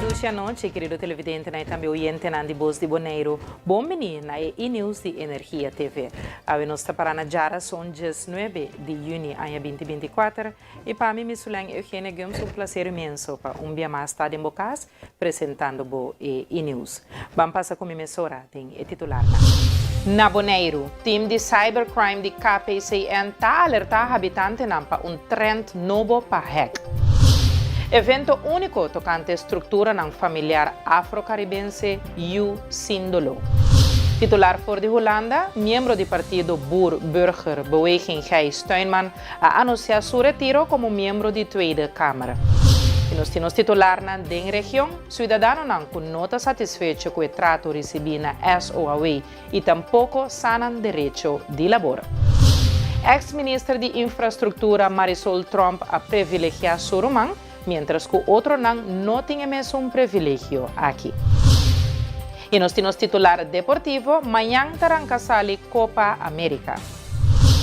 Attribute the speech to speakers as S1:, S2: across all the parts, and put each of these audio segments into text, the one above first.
S1: Dushi anochi, kerido televidentenan i tambe oyentenan di Bos di Boneiru. Bon bini na e E-News di Energia TV. Awe nos ta para na djarason diesnuebe di yüni aña binti 24 i pa mi Misulen Eugenia Gumbs un plaser inmenso pa un bia mas ta den bo kas presentando bo e E-News. Ban pasa ku mi mesora den e titularnan. Na Boneiru, tim di cybercrime di KPCN ta alertá habitantenan pa un trend nobo pa hack. Evento úniko tokante strukturanan familiar afro-karibense Yu Sin Doló. Titular for di Hulanda, miembro di partido Boer Burger Beweging Gijs Tuinman a anunsiá su retiro komo miembro di Tweede Kamer. I nos tin nos titularnan den region, Siudadanonan ku no ta satisfecho ku e trato risibí na SOAW i tampoko sa nan derecho di labor. Eks minister di Infrastruktura Marisol Tromp a previlegiá su ruman, miéntras ku otronan no tin e mesun previlegio aki. I nos tin nos titular deportivo, mañan ta ranka sali Copa America.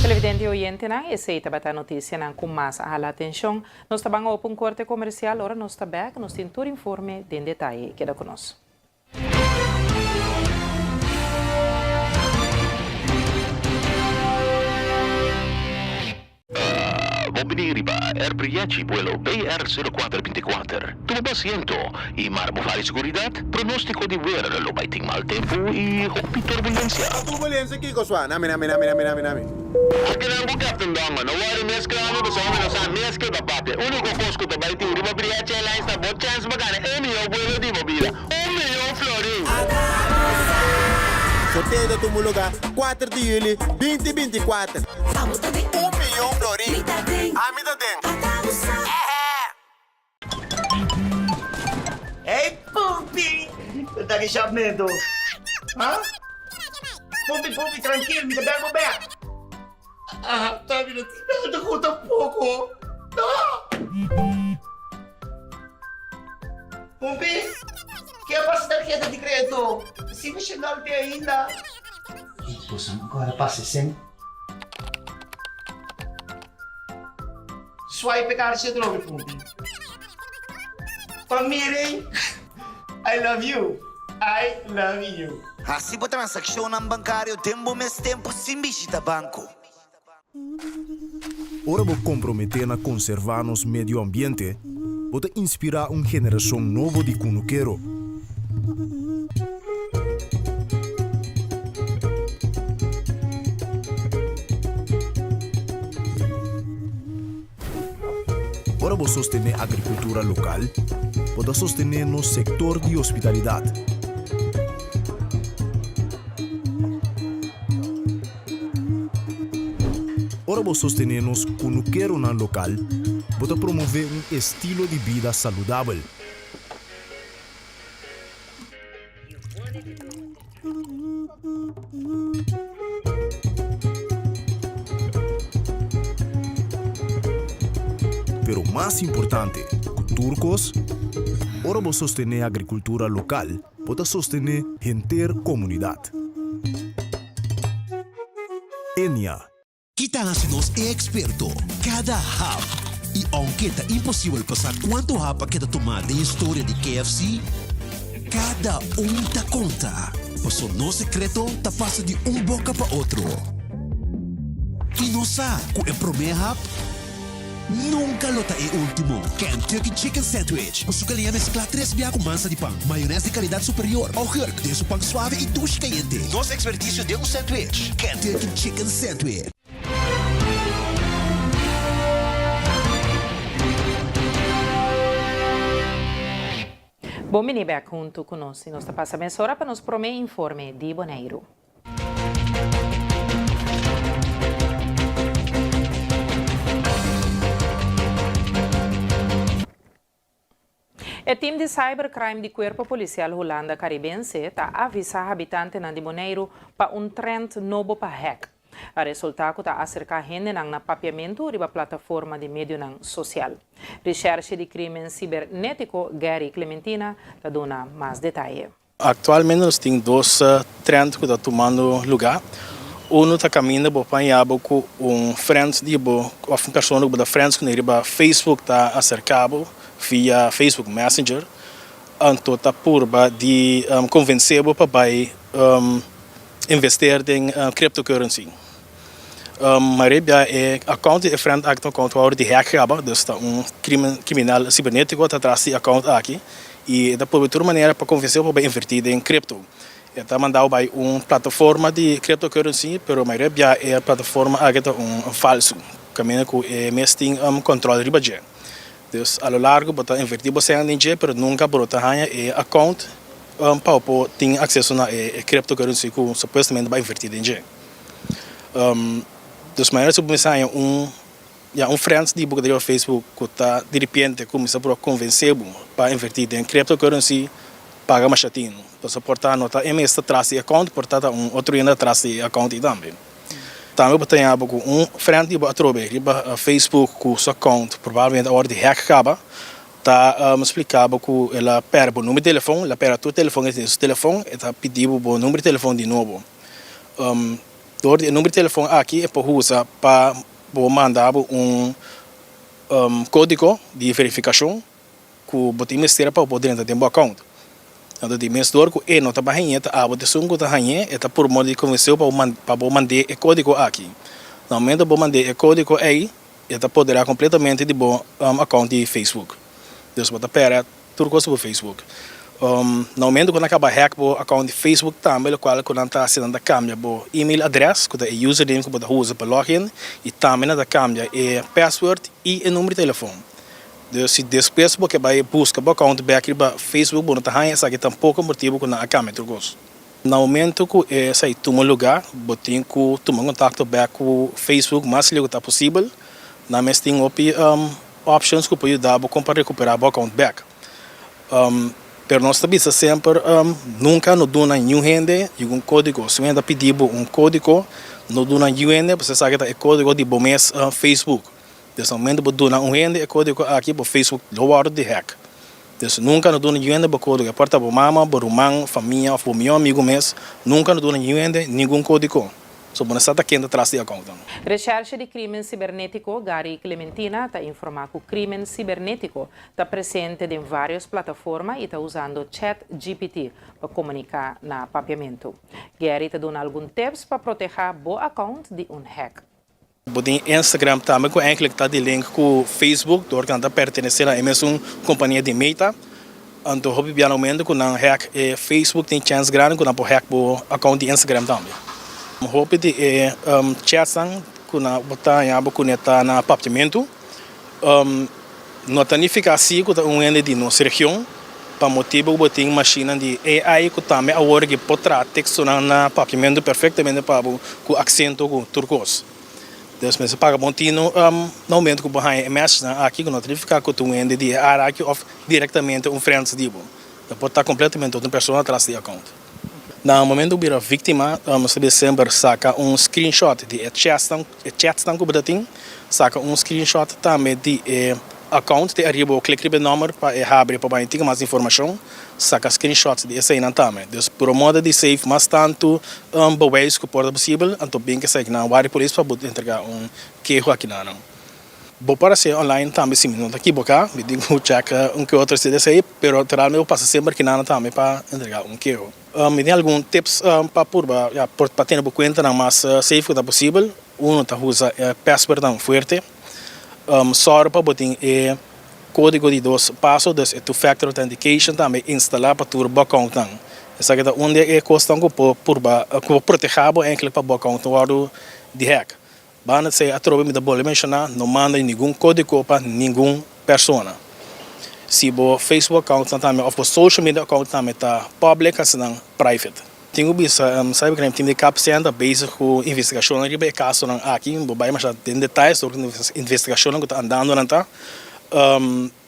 S1: Televidente i oyentenan, esei tabata notisianan ku mas a hala atenshon. Nos ta ban opa un korte komersial, ora nos ta bèk nos tin tur informe den detaye. Keda ku nos.
S2: Bo bini riba Air Briachi buelo BR sero kuater binti kuater. Tuma bo asiento i mara bo fari seguridat. Pronóstiko di wer lo bai tin mal tempu i hopi turbulensia.
S3: Turbulensia kiko sua? Nami nami nami nami nami nami.
S2: Akinan ku Captain Dongo no wòri mes krami pasobra mi no sa mes ke ta papia. Úniko kos ku ta bai tin riba Briachi Airlines ta bo chèns pa gana e mihó buelo di bo bida, un miyon florin!
S3: Sorteo ta tuma lugá kuater di yüli binti 24. Un miyon florin! Ami ta den!
S4: Hey Pumpi! Ta ki shapmento? Ha? Pumpi, Pumpi, trankil, mi ta bel bo bek. Ah, ta mi no tin nada ku tampoko. No! Pumpi, ke a pasa tarheta di kredito? Si mi shendal te ainda. Boso no kòrda pasa esei? Swipe e karchi atrobe Pumpi. Pa miren I love you, I love you.
S5: Hasi bo transakshonnan bankario den bo mes tempu sin bishita banko.
S6: Ora bo komprometé na konservá nos medio ambiente, bo ta inspirá un generashon nobo di kunukero. Ora bo sostené agrikultura lokal, bo ta sostené nos sektor di hospitalidat. Ora bo sostené nos kunukeronan lokal, bo ta promové un estilo di bida saludabel. Pero mas importante ku tur kos, ora bo sostené agrikultura lokal, bo ta sostené henter komunidat. Enia.
S7: Ki ta hasi nos e eksperto? Kada hap! I ounke ta imposibel pa sa kuantu hap a keda tumá den historia di KFC, kada un ta konta, paso nos sekreto ta pasa di un boka pa otro. I nos sa ku e promé hap nunka lo ta e último. Kentucky Chicken Sandwich ku su kaliña mesklá tres bia ku mansa di pan, mayonès di kalidat superior, augurk den su pan suave i dushi kayente. Nos ekspertisio den un sandwich, Kentucky Chicken Sandwich.
S1: Bon bini bek huntu ku nos i nos ta pasa mesora pa nos promé informe di Boneiru. E tim di cybercrime di Kuerpo Polisial Hulanda Karibense ta avisá habitantenan di Boneiru pa un trend nobo pa hack. A resultá ku ta aserká hendenan na papiamentu riba plataforma di medionan sosial. Rishershi di krimen sibernétiko Gary Clementina ta duna mas detaye.
S8: Aktualmente nos tin dos trend ku ta tumando lugá. Unu ta kaminda bo paña bo ku un friend di bo òf un persona ku bo ta friends kuné riba Facebook ta aserká bo via Facebook Messenger. Anto ta purba di konvensé bo pa bai investeer den cryptocurrency. Mayoria bia e account di e friend aki ta un account ku a wòrdu di hack kaba, dus ta un kriminal sibernetiko ta tras di e account aki i e ta purba di tur manera pa konvensé bo pa bai invertí den crypto. E ta manda bo bai un plataforma di cryptocurrency, pero mayoria bia e plataforma aki ta un falsu, kaminda ku e mes tin kòntròl riba dje. Dus a lo largo bo ta invertí bo sèn den dje, pero nunka bo lo ta haña e account pa bo por tin akseso na e cryptocurrency ku supuestamente bo a invertí den dje. Dus manera si bo kuminsá haña un ya un friends di bo ku ta riba Facebook ku ta diripiente kuminsá por a konvensé bo pa invertí den cryptocurrency, paga masha tinu. Pasobra por ta no ta e mes ta tras di e account, por ta ta un otro hende ta tras di e account ei tambe. Tambe bo ta haña bo ku un friend di bo atrobe riba Facebook ku su account probablemente a wòrdu di hack kaba, ta splika bo ku el a pèrdè bo number di telefòn, el a pèrdè tur telefòn ku e tin den su telefòn, e ta pidi bo bo number di telefòn di nobo. Dor di e number di telefòn aki e por usa pa bo manda bo un kódigo di verifikashon. Ku bo tin mester pa bo por drenta den bo account. Anto di mes dor ku e no ta bahañ'é ta abo t'esun ku ta hañ'é e ta pur modo di konvensé bo pa bo mand'é e kódigo aki. Na momento bo mand'é e kódigo ei e ta poderá kompletamente di bo account di Facebook. Dus bo ta pèrdè tur kos di bo Facebook. Na momento ku nan kaba hack bo account di Facebook tambe lokual ku nan ta hasi nan ta kambia bo email adrès ku ta e username ku bo ta usa pa login i tambe nan ta kambia e password i e number di telefon. Dus si despues bo ke bai buska bo account bek riba Facebook bo no ta haña esaki tampoko motibu ku nan a kambia tur kos. Na momento ku esei tuma luga bo tin ku tuma kontakto bek ku Facebook mas leu ku ta posibel. Nan mes tin hopi options ku por yuda bo kon pa rekupera bo account bek. Pero nos ta bisa semper nunka no duna niun hende ningun kódigo. Si un hende ta pidi bo un kódigo no duna niun hende pasobra esaki ta e kódigo di bo mes Facebook. Des momento bo duna un hende e codigo aki bo Facebook lo wordo di hack. Des nunca no duna niun hende bo codigo, e por ta bo mama, bo ruman, famia of bo miho amigo mes, nunca no duna niun hende ningun codigo. So bo no sa ta ken ta tras di accountnan.
S1: Recherche di Crimen Cibernetico, Gary Clementina, ta informa cu crimen cibernetico ta presente den varios plataforma y ta usando Chat GPT pa comunica na papiamento. Gary ta duna algun tips pa proteha bo account di un hack.
S8: Bo tin Instagram tambe ku eigenlijk ta di link ku Facebook dor ku nan ta pertenesé na e mesun kompania di Meta. Anto hopi bia na momento ku nan hack e Facebook tin chèns grandi ku nan por hack bo account di Instagram tambe. Hopi di e chats nan ku nan bo ta haña bo kuné ta na papiamentu. No ta nifiká si ku ta un hende di nos region pa motibu ku bo tin mashinnan di AI ku tambe awor ki por traha tekstonan na papiamentu perfektamente pa bo ku aksento ku tur kos. Dus mester paga bon tinu na momento ku bo haña e mèsesnan aki ku no ta nifiká ku ta un hende di e área aki òf direktamente un frèns di bo. E por ta kompletamente otro persona tras di e akount. Na momento ku bira víktima nos ta bisa semper saka un screenshot di e chats e chatsnan ku bo ta tin, saka un screenshot tambe di e account te ariba bo klik riba e nòmber pa e habri pa bo haña tin mas informashon, saka screenshots di eseinan tambe. Dus puro moda di save mas tantu bewijs ku por ta posibel, anto bin ke esaki nan wari polis pa bo entrega un keho aki na nan. Bo por hasié online tambe si mi no ta kiboká, mi tin ku check un ke otro si esei, pero naturalmente bo pasa semper kinan tambe pa entrega un keho. Mi tin algun tips pa purba ya pa tene bo kuentanan mas safe ku ta posibel. Uno ta usa e passwordnan fuerte. Sòru pa bo tin e kódigo di dos paso, dus e two factor authentication tambe instalá pa tur bo accountnan. Esaki ta un di e kosnan ku por purba ku por protehá bo enkele pa bo account no wòrdu di hack. Banda esei atrobe mi ta bolbe menshoná, no manda ningun kódigo pa ningun persona. Si bo Facebook accountnan tambe òf bo social media account tambe ta public hasi nan private. Tin ku bisa Cybercrime Team di KPCN ta bezig ku investigashonnan riba e kasonan aki. Bo bai masha den detaye sobre investigashonnan ku ta andando nan ta.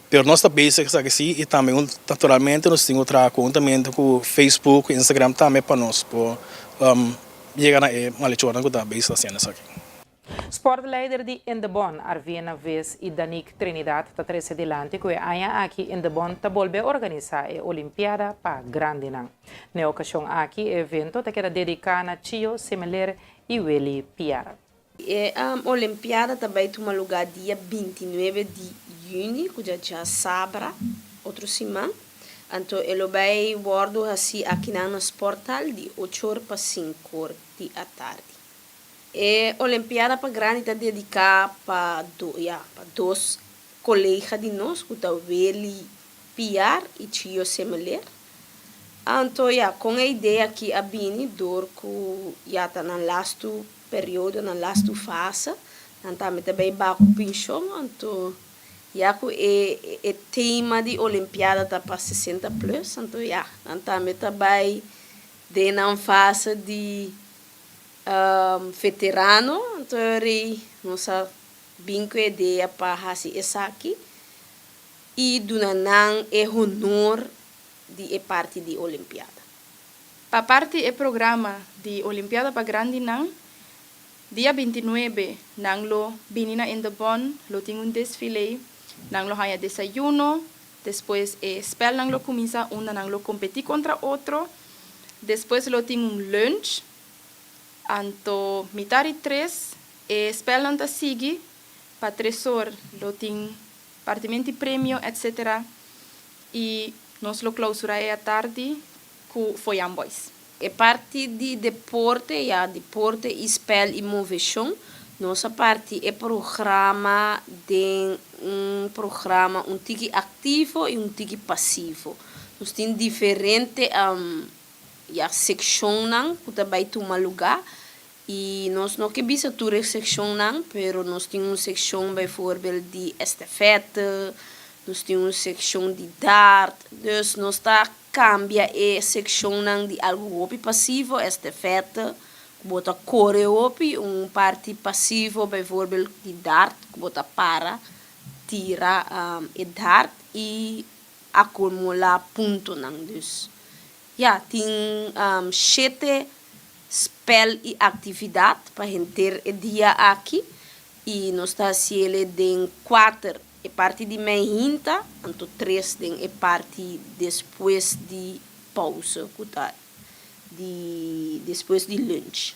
S8: Pero nos ta bezig esaki si i tambe naturalmente nos tin ku traha konhuntamente ku Facebook ku Instagram tambe pa nos por yega na e malechornan ku ta bezig ta hasiendo esaki.
S1: Sportleider di Indebon, Arviena Vis i Danique Trinidad ta trese dilanti ku e aña aki Indebon ta bolbe organisá e Olimpiada pa grandinan. Na e okashon aki e evento ta keda dediká na Chio Semeler i Willy Piar.
S9: E Olimpiada ta bai tuma lugá dia 29 di yüni, ku dja djasabra otro siman. Anto e lo bai wòrdu hasí akinan na Sporthal di ocho or pa sinku or di atardi. E Olimpiada pa Grandi ta dediká pa do ya pa dos kolega di nos ku ta Willy Piar i Chio Semeleer. Anto ya kon e idea aki a bini dor ku ya ta nan lastu periodo, nan lastu fase, nan tambe ta bai baku penshon anto Ya ku e e tema di Olimpiada ta pa 60 plus, anto ya, nan tambe ta bai den nan fase di veterano, anto rei nos a bin ku e idea pa hasi esaki i duna nan e honor di e parti di Olimpiada.
S10: Pa parti e programa di Olimpiada pa grandinan, Dia 29 nan lo bini na Indebon, lo tin un desfile, nan lo haña desayuno, despues e spèlnan lo kuminsá unda nan lo kompetí kontra otro, despues lo tin un lunch, anto mitar di tres e spèlnan ta sigui, pa tres or lo tin partimenti premio etc. I nos lo klousurá e atardi ku Foyan Boys.
S9: E parti di deporte, ya, deporte i spèl i moveshon, nos a parti e programa den un programa un tiki aktivo i un tiki pasivo. Nos tin diferente, ya, sekshonnan ku ta bai tuma lugá i nos no ke bisa tur e sekshonnan, pero nos tin un sekshon bijvoorbeeld di estafète, nos tin un sekshon di dart, dus nos ta Kambia e sekshonnan di algu hopi pasivo, estafète, ku bo ta kore hopi, un parti pasivo, bijvoorbeeld di dart, ku bo ta para tira e dart i akumulá puntonan. Dus, ya, tin shete spèl i aktividat pa henter e dia aki i nos ta hasiel den kuater E parti di meihinta, anto tres den e parti despues di pauze ku ta di despues di lunch.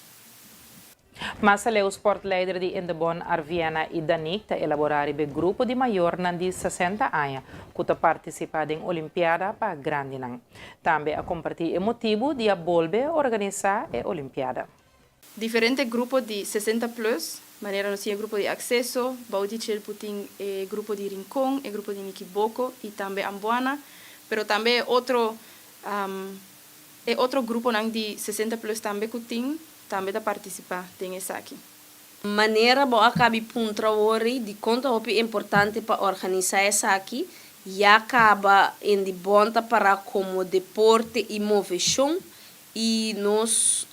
S1: Mas aleu sportleider di Indebon Arviena i Danique ta elaborá riba e grupo di mayornan di 60 aña ku ta partisipá den Olimpiada pa grandinan. Tambe a kompartí e motibu di a bolbe organisá e Olimpiada.
S10: Diferente grupo di 60 plus, manera nos tin e grupo di Acceso, bou di Chelpu tin e grupo di Rincon, e grupo di Nikiboko y tambe Ambuana, pero tambe e otro e otro gruponan di 60 plus tambe cu tin tambe ta participa den esaki.
S9: Manera bo a kabi puntra wori dikon ta hopi importante pa organisá esaki, ya kaba Indibon ta pará komo deporte i moveshon I nos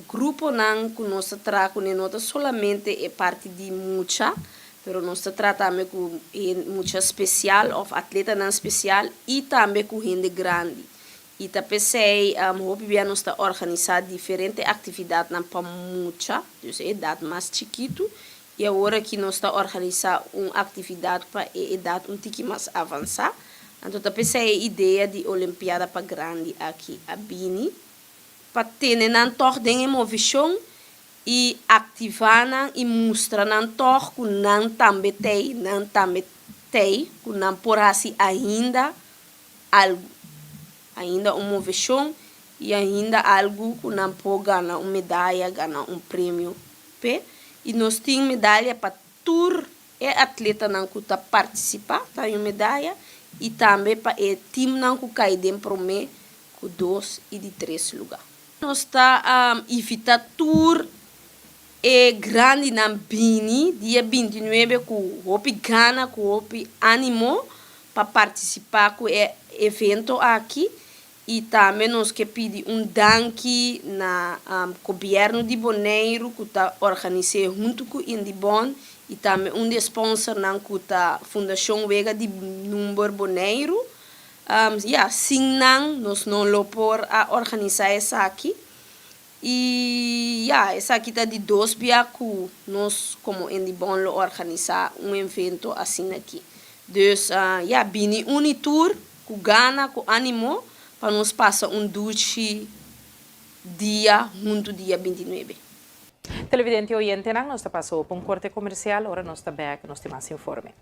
S9: gruponan ku nos ta traha kuné no ta solamente e parti di mucha, pero nos ta traha tambe ku mucha spesial òf atletanan spesial i tambe ku hende grandi. I ta p'esei hopi bia nos ta organisá diferente aktividatnan pa mucha, dus e edat mas chikitu, i awor aki nos ta organisá un aktividat pa e edat un tiki mas avansá. Anto ta p'esei e idea di Olimpiada pa Grandi aki a bini, pa tene nan tòg den e movishon i aktivá nan i mustra nan tòg ku nan tambe t'ei, nan tambe t'ei, ku nan por hasi ainda algu, ainda un movishon i ainda algu ku nan por gana un medaya, gana un premio p'e. I nos tin medaya pa tur E atletanan ku ta partisipá ta haña un medaya i tambe pa e timnan ku kai den promé ku dos i di tres lugá. Nos ta invitá tur e grandinan bini dia 29 ku hopi gana, ku hopi ánimo pa partisipá ku e evento aki I tambe nos ke pidi un danki na Gobièrnu di Boneiru ku ta organis'é huntu ku Indibon i tambe un di e sponsornan ku ta Fundashon Wega di Number Boneiru. Ya, sin nan nos no lo por a organisá esaki. I ya, esaki ta di dos bia ku nos komo Indibon lo organisá un evento asin'aki. Dus ya, bini uni tur. Ku gana, ku ánimo pa nos pasa un dushi dia huntu dia 29.
S1: Televidente i oyentenan, nos ta pasa opa un korte komersial, ora nos ta bèk nos tin mas informe.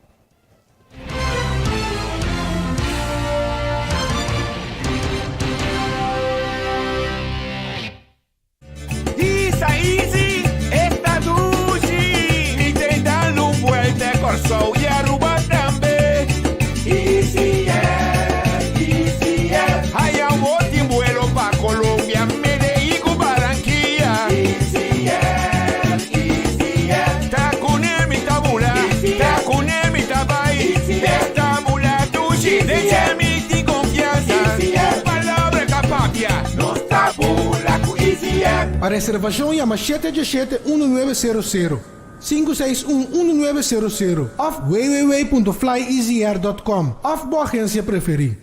S11: Pa reservashon yama shete djeshete unu nuebe sero sero, sinku seis un unu nuebe sero sero òf www.flyeasyair dòt kòm òf bo agensia preferí.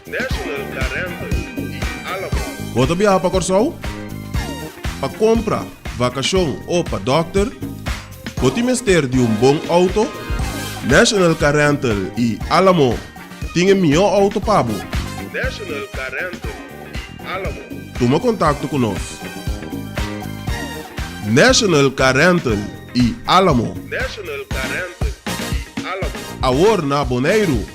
S12: National Car Rental i Alamo.
S6: Bo ta biaha pa Kòrsou? Pa kompra, vakashon o pa dòkter? Bo tin mester di un bon outo? National Car Rental i Alamo tin e mihó outo pa bo.
S12: National Car Rental i Alamo.
S6: Tuma kontakto ku nos. National Car Rental i Alamo.
S12: National Car Rental i Alamo.
S6: Awor na Boneiru.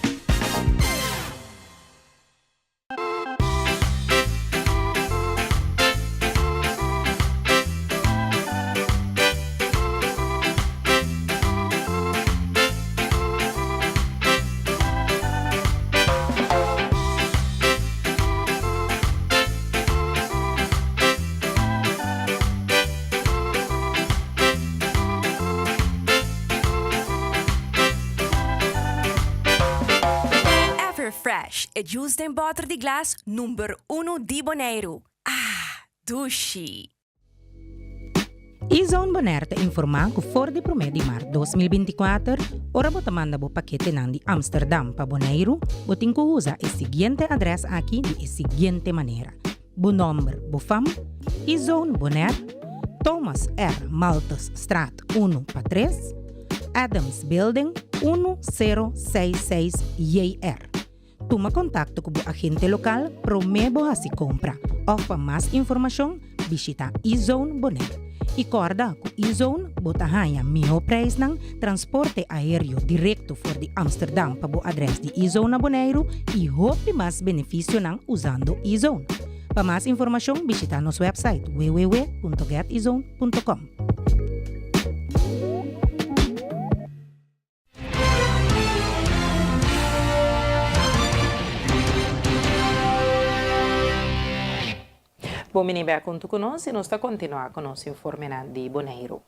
S13: Everfresh, e juice den bòter di glas number uno di Boneiru. Ah, dushi!
S1: E-Zone Bonaire ta informá ku for di promé di mart 2024, ora bo ta manda bo paketenan di Amsterdam pa Boneiru, bo tin ku usa e siguiente adrès aki di e siguiente manera. Bo nòmber, bo fam, E-Zone Bonaire, Thomas R. Malthusstraat unu pa tres, Adams Building unu sero seis seis JR. Tuma kontakto ku bo agente lokal promé bo hasi kompra òf pa mas informashon bishita E-Zone Bonaire. I kòrda ku E-Zone bo ta haña mihó preisnan, transporte aéreo direkto for di Amsterdam pa bo adrès di E-Zone na Boneiru i hopi mas benefisionan usando E-Zone. Pa mas informashon bishita nos wèpsait www.getezone.com. Bon bini bek huntu ku nos i nos ta kontinuá ku nos informenan di Boneiru.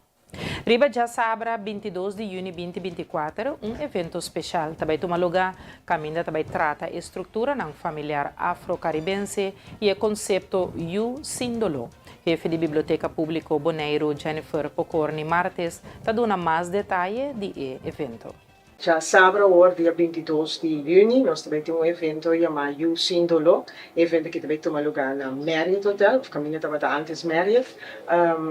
S1: Riba djasabra 22 di yüni 2024 un evento speshal ta bai tuma lugá kaminda ta bai trata e strukturanan familiar afro-karibense i e konsepto Yu sin doló. Hefe di Biblioteka Públiko Boneiru Jennifer Pocorni Martes ta duna mas detaye di e evento.
S14: Djasabra awor dia 22 di yüni nos ta bai tin un evento yamá Yu Sin Doló. E evento aki ta bai tuma lugá na Marriott Hotel, òf kaminda tabata ántes Marriott.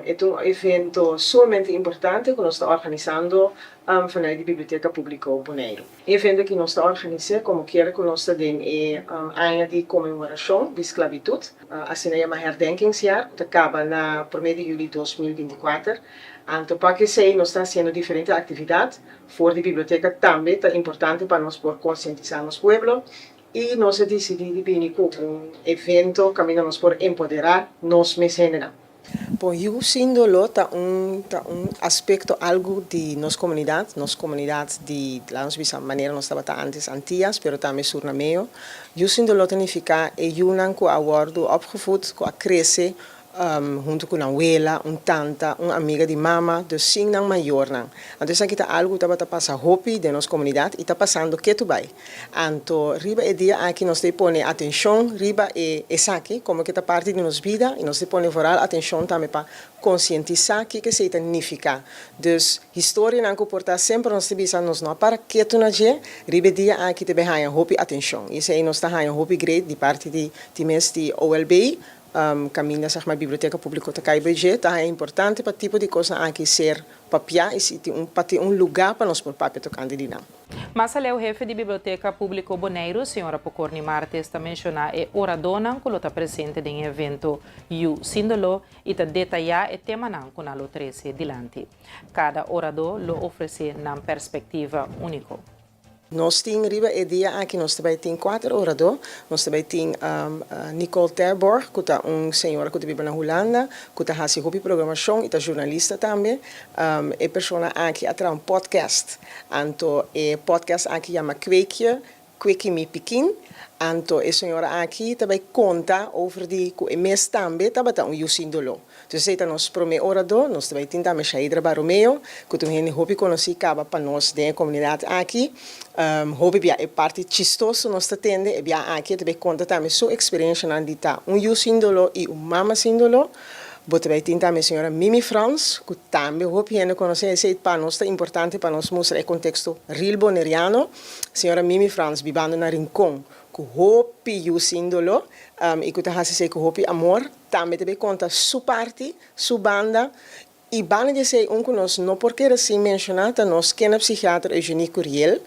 S14: E ta un evento sumamente importante ku nos ta organisando vanuit di Biblioteka Públiko Boneiru. E evento aki nos ta organis'é komo kier ku nos ta den e aña di konmemorashon di sklabitut, asina yamá herdenkingsjaar, ku ta kaba na promé di yüli 2024. Anto pa kesei nos ta hasiendo diferente aktividat For di biblioteka tambe ta importante pa nos por konsientisá nos pueblo i nos a disidí di bini ku un evento kaminda nos por empoderá nos mes hendenan. Bon, yu sin doló ta un ta un aspekto algu di nos komunidat, nos komunidat di laga nos bisa manera nos tabata antes Antias pero tambe Surnameo. Yu sin doló ta nifiká e yunan ku a wòrdu opgevoed, ku a krese huntu ku nan wela, un tanta, un amiga di mama, dus sin nan mayornan. Anto esaki ta algu ku tabata pasa hopi den nos komunidat i ta pasando ketu bai. Anto riba e dia aki nos ta pone atenshon riba e esaki komo ke ta parti di nos bida i nos ta pone vooral atenshon tambe pa konsientisá kiko esei ta nifiká. Dus historianan ku por ta semper nos ta bisa nos no a para ketu na dje, riba e dia aki ta bai haña hopi atenshon i esei nos ta haña hopi great di parti di di mes di OLB. Kaminda zeg maar biblioteka públiko ta kai bei dje, ta haña importante pa tipo di kosnan aki ser papiá i si tin un pa tin un lugá pa nos por papia tokante di nan.
S1: Mas aleu hefe di Biblioteka Públiko Boneiru, señora Pocorni Martes, ta menshoná e oradónan ku lo ta presente den e evento Yu Sin Doló i ta detayá e temanan ku nan lo trese dilanti. Kada oradó lo ofresé nan perspektiva úniko.
S14: Nos tin riba e dia aki nos ta bai tin kuater oradó. Nos ta bai tin Nicole Terborg ku ta un señora ku ta biba na Hulanda ku ta hasi hopi programashon i ta zjurnalista tambe. E persona aki a traha un podcast. Anto e podcast aki yama Kweekje, Kweki Mi Pikin. Anto e señora aki ta bai konta over di ku e mes tambe tabata un yu sin doló. Entonces esei ta nos promé oradó. Nos ta bai tin tambe Shaidra Baromeo, ku ta un hende hopi konosí kaba pa nos den e komunidat aki. Hopi bia e parti chistoso nos ta tende, e bia aki e ta bai konta tambe su eksperenshanan di ta un yu sin doló i un mama sin doló. Bo ta bai tin tambe señora Mimi Frans, ku tambe hopi hende konosé. Esei pa nos ta importante pa nos mustra e konteksto real boneriano. Señora Mimi Frans bibando na Rincon ku hopi yu sin doló i ku ta hasi esei ku hopi amor, tambe ta bai konta su parti, su banda. I banda di esei un ku nos no por keda sin menshoná ta nos kinderpsychiater Eugenie Curiel.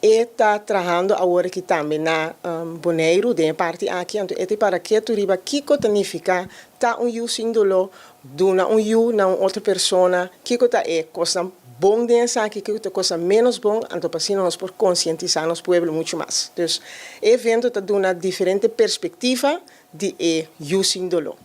S14: E ta trahando awor aki tambe na Boneiru den e parti aki, anto e ta para ketu riba kiko ta nifiká ta un yu sin doló, duna un yu na un otro persona, kiko ta e kosnan bon den esaki, kiko ta e kosnan ménos bon, anto pa asina nos por konsientisá nos pueblo muchu mas. Dus e evento ta duna diferente perspektiva di e yu sin doló.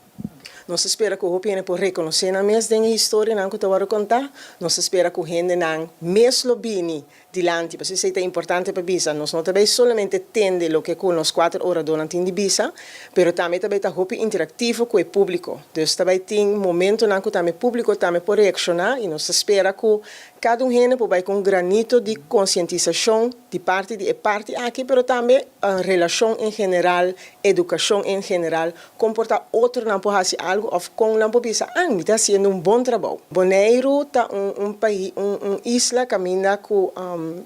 S14: Nos ta spera ku hopi hende por rekonosé nan mes den e historianan ku ta wòrdu kontá. Nos ta spera ku hendenan mes lo bini dilanti. Pasobra esei ta importante pa bisa. Nos no ta bai solamente tende loke ku nos kuater oradónan tin di bisa, pero tambe ta bai ta hopi interaktivo ku e públiko. Dus ta bai tin momentonan ku tambe públiko tambe por reakshoná i nos ta spera ku kada un hende por bai ku un granito di konsientisashon di parti di e parti aki, pero tambe relashon en general, edukashon en general, Kon por ta otronan por hasi algu òf kon nan por bisa, ah, mi ta hasiendo un bon trabou. Boneiru ta un un pais, un un isla kaminda ku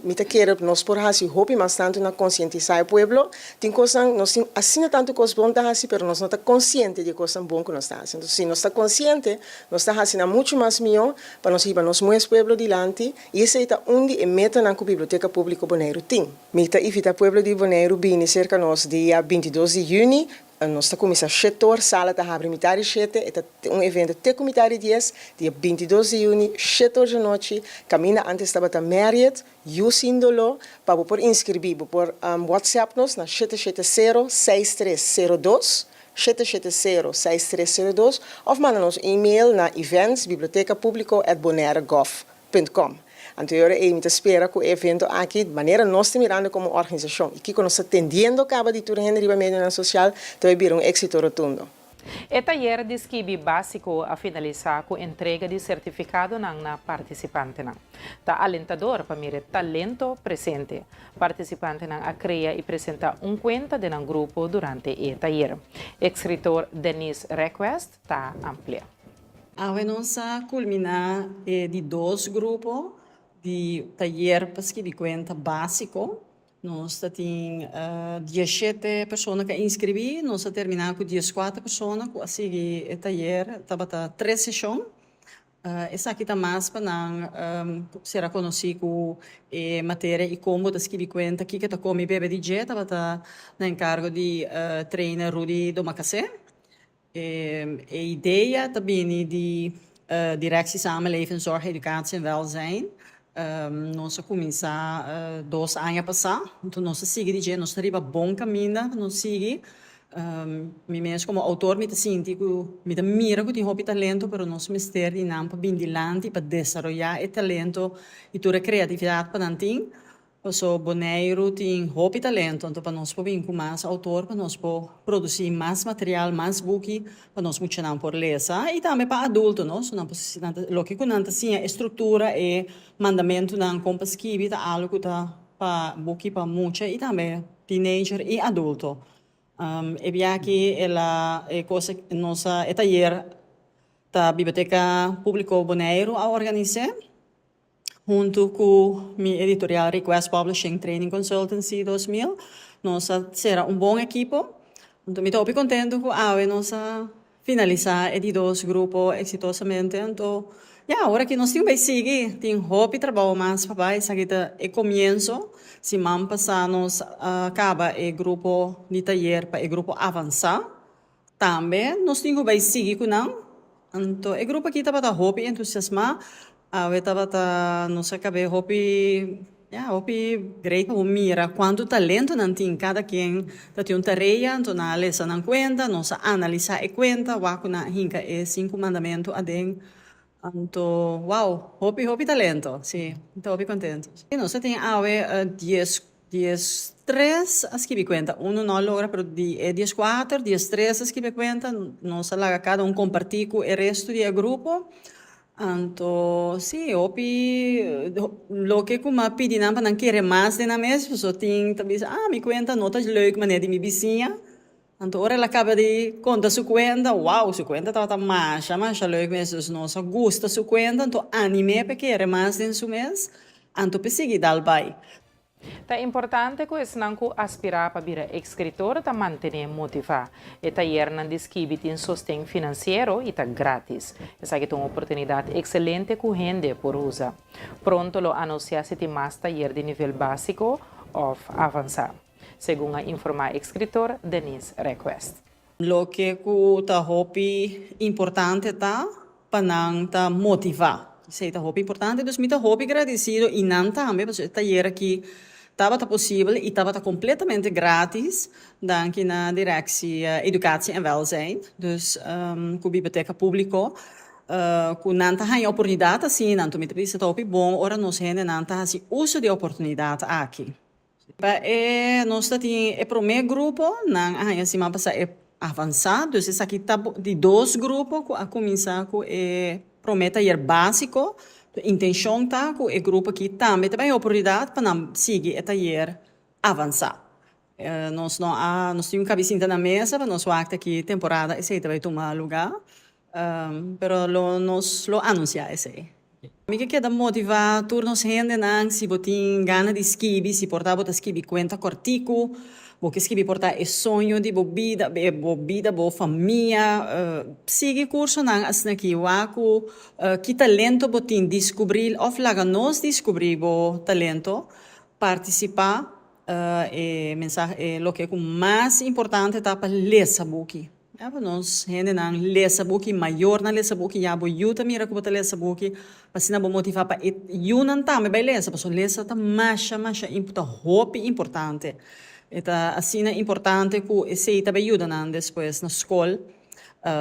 S14: mi ta kere nos por hasi hopi mas tantu na konsientisá e pueblo. Tin kosnan, nos tin asina tantu kos bon ta hasi, pero nos no ta konsiente di e kosnan bon ku nos ta hasi. Entonces, si nos ta konsiente, nos ta hasi nan muchu mas mihó pa nos hiba nos mues pueblo dilanti i esei ta un di e metanan ku Biblioteka Públiko Boneiru tin. Mi ta invitá pueblo di Boneiru bini serka nos dia bintidos di yüni. Nos ta kuminsá shetor, sala ta habri mitar di shete, e ta un evento te ku mitar di dies, dia bintidos di yüni, shetor djanochi, kaminda antes tabata Marriott, Yu Sin Doló, pa bo por inskribí bo por whatsapp nos na shete shete sero, seis tres sero dos, shete shete sero, seis tres sero dos, òf manda nos email na events biblioteca publico at bonaire gov punt com. Anto e ora ei mi ta spera ku e evento aki, manera nos ta mirando komo organisashon i kiko nos ta tendiendo kaba di tur hende riba medionan sosial, ta bai bira un éksito rotundo.
S1: E tayer di skibi básiko a finalisá ku entrega di sertifikadonan na partisipantenan. Ta alentador pa mira e talento presente. Partisipantenan a krea i presentá un kuenta den nan grupo durante e tayer. Eskritor Denise Request ta amplia.
S15: Awe nos a kulminá e di dos grupo di tayer pa skibi kuenta básiko. Nos ta tin dieshete persona ku a inskribí. Nos a terminá ku dieskuater persona ku a sigui e tayer. Tabata tres seshon. Esaki ta mas pa nan sera konosí ku e materia i kon bo ta skibi kuenta, kiko ta kome i bebe di dje. Tabata na enkargo di trainer Rudy Domacassé. E idea ta bini di Directie Samenleving, Zorg, Educatie en Welzijn. Nos a cuminsa dos aña pasa, enton nos a sigui di dje, nos ta riba bon caminda pa nos sigui. Mi mes como autor mi ta sinti cu mi ta mira cu tin hopi talento, pero nos mester di nan pa bin dilanti pa desaroya e talento y tur e creatividad pa nan tin. Paso Boneiru tin hopi talento, anto pa nos por bin ku mas outor, pa nos por produsí mas material, mas buki pa nos muchanan por lesa i tambe pa adulto, no? So nan por nan ta loke ku nan ta siña e struktura, e mandamentunan kon pa skibi ta algu ku ta pa buki pa mucha i tambe teenager i adulto. E bia aki el a e kos nos a e tayer ta Biblioteka Públiko Boneiru a organis'é. Huntu ku mi editorial Request Publishing Training Consultancy 2000 nos a sera un bon ekipo. Anto mi ta hopi kontentu ku awe nos a finalisá e di dos grupo eksitosamente. Anto ya, ora ki nos tin bai sigui, tin hopi trabou mas pa bai. Esaki ta e komienso. Siman pasá nos a kaba e grupo di tayer pa e grupo avansá. Tambe nos tin ku bai sigui ku nan. Anto e grupo aki tabata hopi entusiasmá. Awe tabata nos a kab'é hopi, ya, hopi great pa bo mira kuantu talento nan tin. Kada ken ta tin un tarea, anto nan a lesa nan kuenta, nos a analisá e kuenta, wak ku nan a hinka e sinku mandamentu aden. Anto wow, hopi hopi talento, si, mi ta hopi contento. Nos a tin awe dies dies tres a skibi cuenta, uno no a logra pero di e dies cuater, dies tres a skibi cuenta, nos a laga cada un comparti cu e resto di e grupo, anto si hopi loke cu mi a pidi nan pa nan kere mas den nan mes, pasobra tin ta bisa ah mi cuenta no ta leuk manera di mi bisiña. Anto ora el a kaba di konta su kuenta, wow, su kuenta tabata masha masha leuk mes, dus nos a gusta su kuenta, anto anim'é pa e kere mas den su mes, anto pa e sigui dal bai.
S1: Ta importante ku esnan ku aspirá pa bira ekskritor ta mantené motivá. E tayernan di skibi tin sosten finansiero i ta grátis. Esaki ta un oportunidat ekselente ku hende por usa. Pronto lo anunsiá si tin mas tayer di nivel básiko òf avansá, segun a informá ekskritor Denise Request.
S15: Loke ku ta hopi importante ta pa nan ta motivá. Esei ta hopi importante. Dus mi ta hopi gradisido i nan tambe pasobra e tayer aki tabata posibel i tabata kompletamente gratis danki na Directie Educatie en Welzijn, dus ku Biblioteka Públiko ku nan ta haña oportunidat asina. Anto mi ta bisa ta hopi bon ora nos hendenan ta hasi uso di e oportunidat aki. Pa e nos ta tin e prome grupo, nan a haña siman pasá e avansá, dus esaki ta di dos grupo ku a kuminsá ku e prome tayer básiko. Intenshon ta ku e grupo aki tambe ta bai oportunidat pa nan sigui e tayer avansá. Nos no a nos tin un kabisinta na mesa pa nos wak ta ki temporada esei ta bai tuma lugá. Pero lo nos lo anunsiá esei. Mi ke keda motivá tur nos hendenan, si bo tin gana di skibi, si por ta bo ta skibi kuenta kòrtiku, bo ke skibi por ta e soño di bo bida, bo bida, bo famia, sigui kursonan asin'aki, wak ku ki talento bo tin, diskubrí òf laga nos diskubrí bo talento, partisipá, e mensahe, e loke ku mas importante ta pa lesa buki. Ya pa nos hendenan lesa buki, mayornan lesa buki, ya bo yu ta mira ku bo ta lesa buki, pa asina bo motivá pa e yunan tambe bai lesa, pasobra lesa ta masha masha ta hopi importante. E ta asina importante ku esei ta bai yuda nan despues na skol,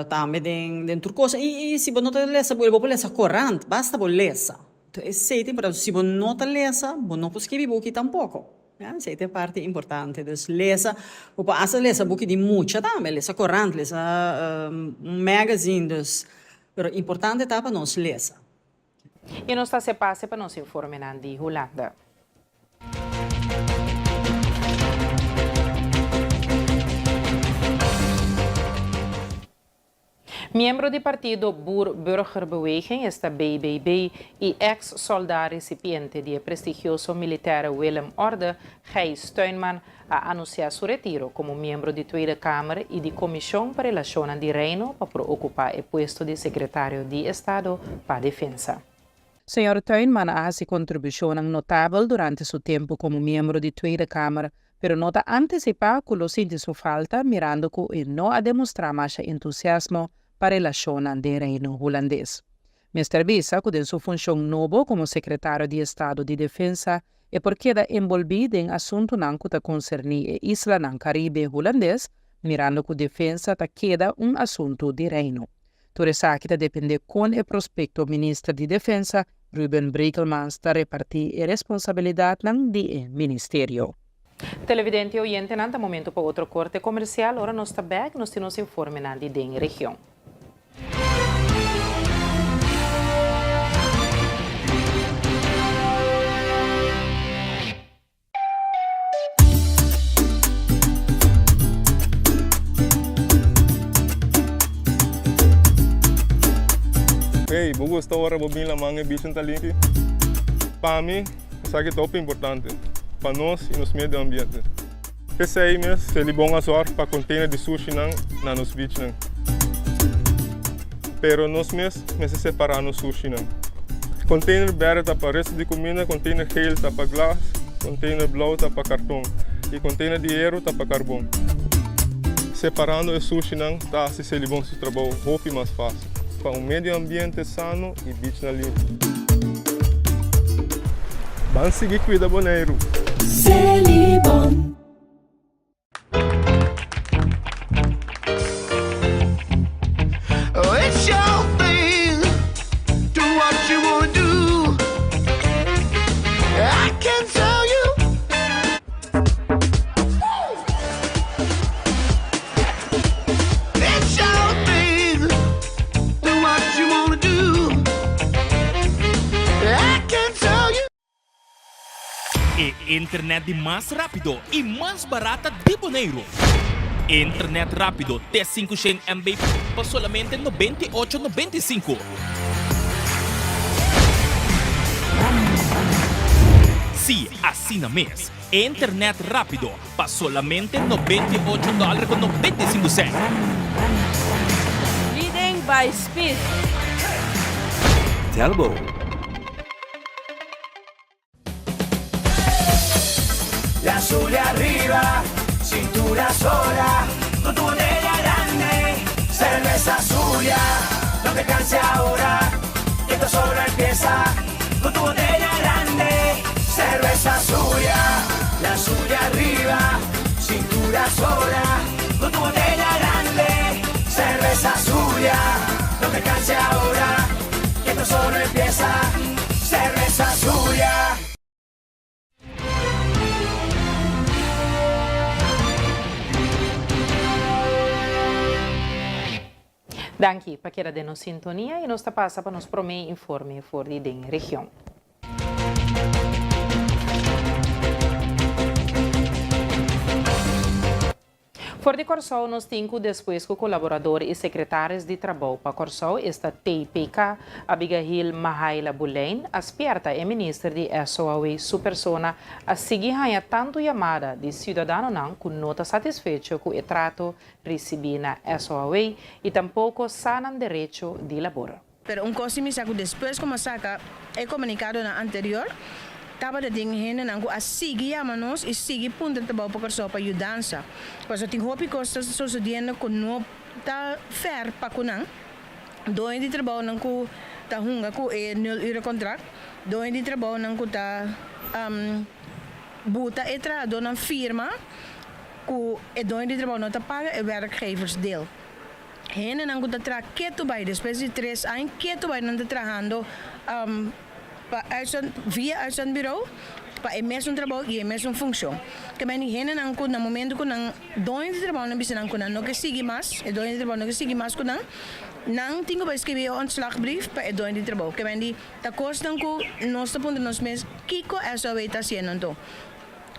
S15: tambe den den tur kos. I i si bo no ta lesa buki bo por lesa korant, basta bo lesa. Esei ta importante. Si bo no ta lesa, bo no por skibi buki tampoko. Ya, esei ta e parti importante. Dus lesa, bo por hasta lesa buki di mucha tambe, lesa korant, lesa un magazine, dus, pero importante ta pa nos lesa.
S1: I nos ta hasi pase pa nos informenan di Hulanda. Miembro di partido Boer Burgerbeweging, esta BBB, i eks sòldá resipiente di e prestigioso Militaire Willem Orde, Gijs Tuinman, a anunsiá su retiro komo miembro di Tweede Kamer i di Komishon pa Relashonnan di Reino pa por okupá e puesto di Sekretario di Estado pa Defensa. Señor Tuinman a hasi kontribushonnan notabel durante su tempu komo miembro di Tweede Kamer, pero no ta antisipá ku lo sinti su falta mirando ku e no a demostrá masha entusiasmo pa relashonnan den Reino Hulandes. Mester bisa ku den su funshon nobo komo Sekretario di Estado di Defensa e por keda enbolbí den asuntunan ku ta konserní e islanan Karibe Hulandes, mirando ku defensa ta keda un asuntu di Reino. Tur esaki ta dependé kon e prospekto minister di Defensa, Ruben Brekelmans, ta repartí e responsabilidatnan di e ministerio. Televidente i oyentenan, ta momento pa otro korte komersial. Ora nos ta bèk, nos tin nos informenan di den region.
S12: Hey, bo gusta ora bo bin laman e bichin ta limpi? Pa mi, esaki ta hopi importante pa nos y nos medio ambiente. P'esei mes, Selibon a zorg pa container di sushinan na nos beachnan. Pero nos mes mester separa nos sushinan. Container berde ta pa resto di cuminda, container geel ta pa glas, container blauw ta pa carton y container di hero ta pa carbon. Separando e sushinan ta haci Selibon su trabou hopi mas facil pa un medio ambiente sano y beachnan limpi. Ban sigui cuida Boneiru!
S16: Selibon.
S17: E internet di mas rapido y mas barata di Boneiru. Internet rápido te 500 MB pa solamente 98,95. Sí, asina mes. Internet rápido pa solamente 98 dòler ku 95 sènt.
S9: Leading by speed.
S18: Telbo.
S19: La Zulia arriba, cintura sola, con tu botella grande, cerveza Zulia, no te canses ahora, que esto solo empieza, con tu botella grande, cerveza Zulia, la Zulia arriba, cintura sola, con tu botella grande, cerveza Zulia, no te canses ahora, que esto solo empieza, cerveza Zulia.
S1: Danki pa keda den nos sintonia y nos ta pasa pa nos prome informe for di den region. For di Kòrsou nos tin ku despues ku kolaborador i sekretaris di Trabou pa Kòrsou, esta TPK, Abigail Mahaila Boelijn, a spièrta e minister di SOAW su persona a sigui haña tantu yamada di siudadanonan ku no ta satisfecho ku e trato risibí na SOAW i tampoko sa nan derecho di labor.
S20: Pero un kos si mi sa ku despues ku mi a saka e komunikadonan anterior, tabata tin hendenan ku a sigui yama nos i sigui puntra trabou pa Kòrsou pa yudansa. Pasobra tin hopi kos ta sosodiendo ku no ta fèr pa ku nan. Doño di trabounan ku ta hunga ku e nul ure kontrakt, doño di trabounan ku ta buta e trahadónan firma ku e doño di trabou no ta paga e werkgeversdeel. Hendenan ku ta traha ketu bai despues di tres aña ketu bai nan ta trahando pa uitzend via uitzendbureau pa e mesun trabou i e mesun funshon. Ke meni hendenan ku na momento ku nan doño di trabou nan bisa nan ku nan no ke sigui mas, e doño di trabou no ke sigui mas ku nan, nan tin ku bai skibi e ontslagbrief pa e doño di trabou. Ke meni ta kosnan ku nos ta puntra nos mes kiko SOW ta hasiendo anto.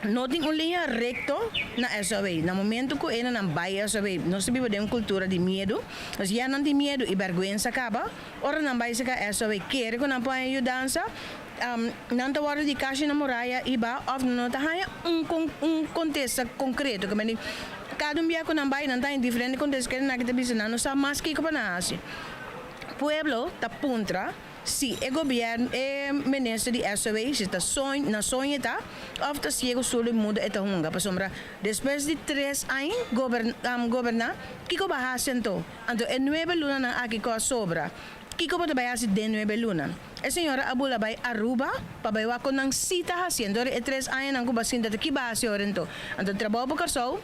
S20: No tin un liña recto na SOW. Na momento cu e nan bay SOW, nos ta biba den un cultura di miedu. Nos ya nan tin miedu y berguensa caba. Ora nan bay cerca SOW kere cu nan por haña yudansa, nan ta wordo di cashi na muraya y ba of nan no ta haña un un contesta concreto. Ke mende cada un bia cu nan bay nan ta haña diferente contesta kere nan aki ta bisa nan no sa mas kico pa nan haci. Pueblo ta puntra. Si e gobièrnu, e minister di SOW si ta soñ, na soñ e ta, òf ta siego surdo i mudo e ta hunga, pasobra despues di tres añ gober, goberná, kiko bo a hasi anto? Anto e nuebe lunanan aki ku a sobra, kiko bo ta bai hasi den nuebe luna? E señora a bula bai Aruba pa bai wak kon nan si ta hasi, anto e tres añanan ku bo a sinta ta ki bo a hasi ora anto? Anto trabou pa Kòrsou.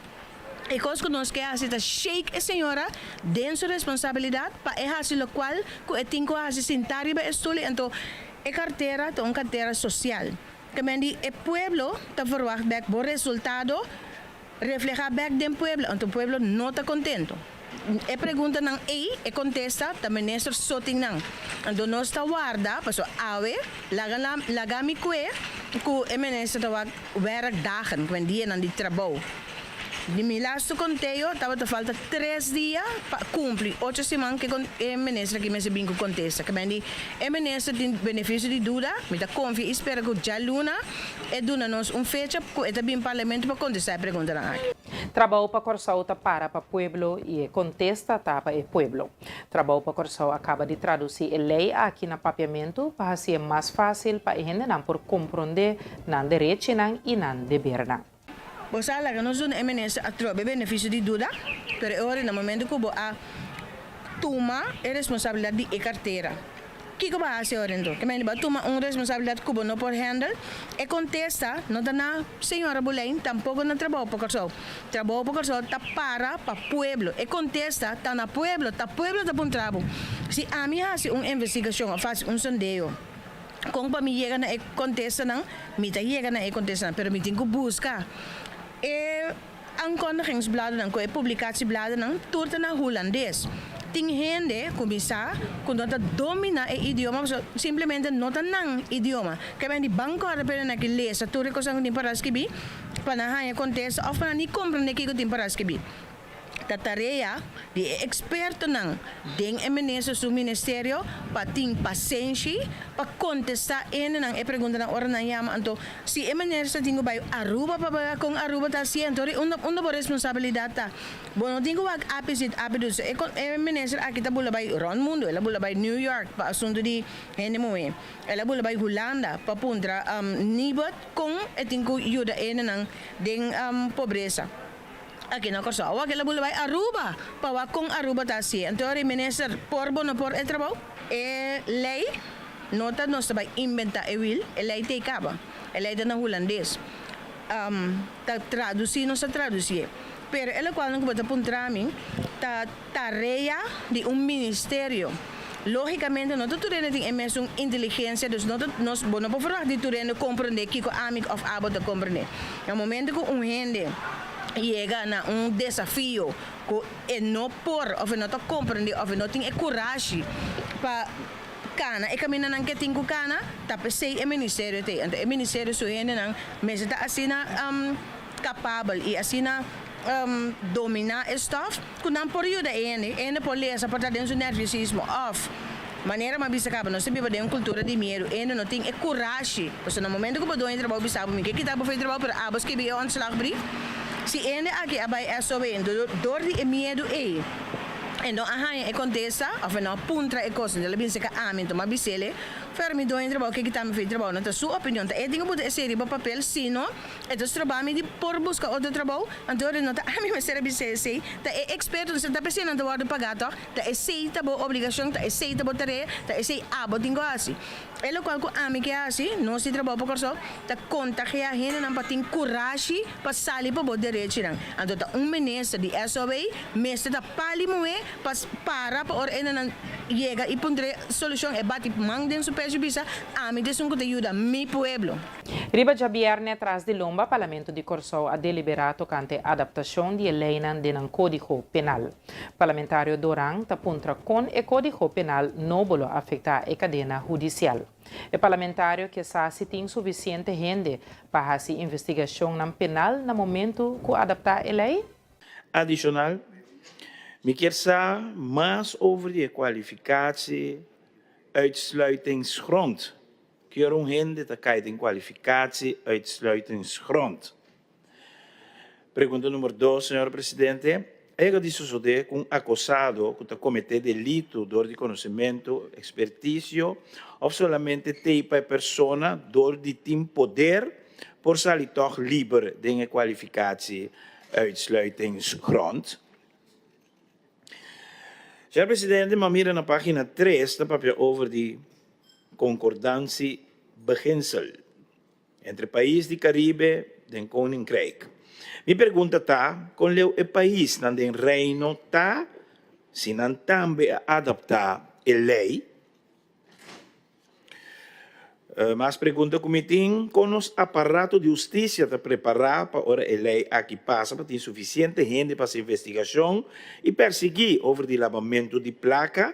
S20: E kos ku nos ke hasi ta shake e señora den su responsabilidat pa e hasi lokual ku e tin ku hasi sintá riba e stul i anto e kartera ta un kartera sosial. Ke men di e pueblo ta verwagt bek bo resultado reflehá bek den pueblo anto pueblo no ta kontento. E preguntanan ei e kontesta ta minister so tin nan. Anto nos ta warda pasobra awe laga laga mi kue ku e minister ta wak werkdagen, ku men dianan di trabou. Di mi lastu konteo tabata falta tres dia pa kumpli ocho siman ke e minister aki mester bin ku kontesta. Ke men di e minister tin benefisio di duda, mi ta konfia i spera ku djaluna e duna nos un fecha ku e ta bin parlamento pa kontestá e preguntanan aki.
S1: Trabou pa Kòrsou ta para pa pueblo i e kontesta ta pa e pueblo. Trabou pa Kòrsou a kaba di tradusí e lei aki na papiamentu pa hasié mas fásil pa e hendenan por komprondé nan derechinan i nan debernan.
S20: Bo sa laga nos duna e minister atrobe beneficio di duda, pero e ora na momento cu bo a tuma e responsabilidad di e cartera, kico bo a haci ora enton? Ke mende bo a tuma un responsabilidad cu bo no por handle? E contesta no ta na señora Boleyn, tampoco na Trabou pa Corsou. Trabou pa Corsou ta para pa pueblo. E contesta ta na pueblo, ta pueblo ta puntra bo. Si ami haci un investigacion of haci un sondeo, Kon pa mi yega na e kontestanan? Mi ta yega na e kontestanan, pero mi tin ku buska e aankondigingsbladennan ku e publikatiebladennan tur ta na hulandes. Tin hende ku mi sa ku no ta domina e idioma pasobra simplemente no ta nan idioma. Ke men di ban kòrda p'e nan aki lesa tur e kosnan ku tin para skibí pa nan haña kontesta òf pa nan ni komprendé kiko tin para skibí. Ta tarea di e ekspertonan den e minister su ministerio pa tin pasenshi pa kontestá hendenan e preguntanan ora nan yama. Anto si e minister tin ku bai Aruba pa bai wak kon Aruba ta hasié, anto ri unda unda bo responsabilidat ta? Bo no tin ku wak api sit api dus. E e minister aki ta bula bai rònt mundu, el a bula bai New York pa asuntu di hende muhé, el a bula bai Hulanda pa puntra Nibud kon e tin ku yuda hendenan den pobresa. Aki na Kòrsou. Awor kila bula bai Aruba pa wak kon Aruba ta hasié. Anto ora e minister por bo no por e trabou? E lei no ta nos ta bai inventá e wiel, e lei t'ei kaba. E lei ta na hulandes. Ta tradusí nos ta tradusié. Pero e lokualnan ku bo ta puntra mi ta tarea di un ministerio. Lógikamente no ta tur hende tin e mesun inteligensia, dus no ta nos bo no por ferwagt di tur hende komprendé kiko ami òf abo ta komprendé. Na momento ku un hende yega na un desafio ku e no por òf e no ta komprendé òf e no tin e kurashi pa kana e kamindanan ku e tin ku kana, ta p'esei e ministerio t'ei. Anto e ministerio su hendenan mester ta asina kapabel i asina dominá e stòf ku nan por yuda e hende. E hende por lesa por ta den su nerviosismo òf manera mi a bisa kaba nos ta biba den un kultura di miedu. E hende no tin e kurashi pasobra na momento ku bo doño di trabou bisa bo mi ke kita bo for di trabou pero abo skibi e ontslagbrief. Si e hende aki a bai SOB dor di e miedu ei e no a haña e kontesta òf e no a puntra e kos el a bin seka ami anto mi a bis'el Fer mi doño di trabou ke kita mi for di trabou no ta su opinion ta e tin ku buta esei riba papel sino E ta stroba mi di por buska otro trabou, anto ora no ta ami mester a bisa esei, ta e ekspertonan ta p'esei nan ta wòrdu pagá tòg, ta esei ta bo obligashon, ta esei ta bo tarea, ta esei abo tin ku hasi. E lokual ku ami ke hasi, nos di Trabou pa Kòrsou, ta kontagiá hendenan pa tin kurashi pa sali pa bo derechinan. Anto ta un minister di SOB mester ta pali muhé pa para pa ora hendenan yega i puntr'é solushon, e bati man den su pechu bisa, ami ta esun ku ta yuda mi pueblo.
S1: Riba djabièrnè tras di lomba Parlamento di Kòrsou a deliberá tokante adaptashon di e leinan den nan kódigo penal. Parlamentario Doran ta puntra kon e kódigo penal nobo lo afektá e kadena hudisial. E parlamentario ke sa si tin sufisiente hende pa hasi investigashonnan penal na momentu ku adaptá e lei.
S4: Adishonal, mi kier sa mas over di e kwalifikatie uitsluitingsgrond. Ki ora un hende ta kai den kwalifikatie uitsluitingsgrond? Pregunta number dos, señor presidente. A yega di sosodé ku un akosado ku ta kometé delitu dor di konosementu, ekspertisio òf solamente tei pa e persona dor di tin poder por sali tòg liber den e kwalifikatie uitsluitingsgrond? Señor presidente, mi a mira na pagina tres ta papia over di concordantie beginsel entre pais di Caribe den Koninkrijk. Mi pregunta ta con leu e paisnan den Reino ta si nan tambe a adapta e ley? Mas pregunta ku mi tin, kon nos aparato di hustisia ta prepará pa ora e lei aki pasa pa tin sufisiente hende pa hasi investigashon i persiguí over di labamentu di plaka?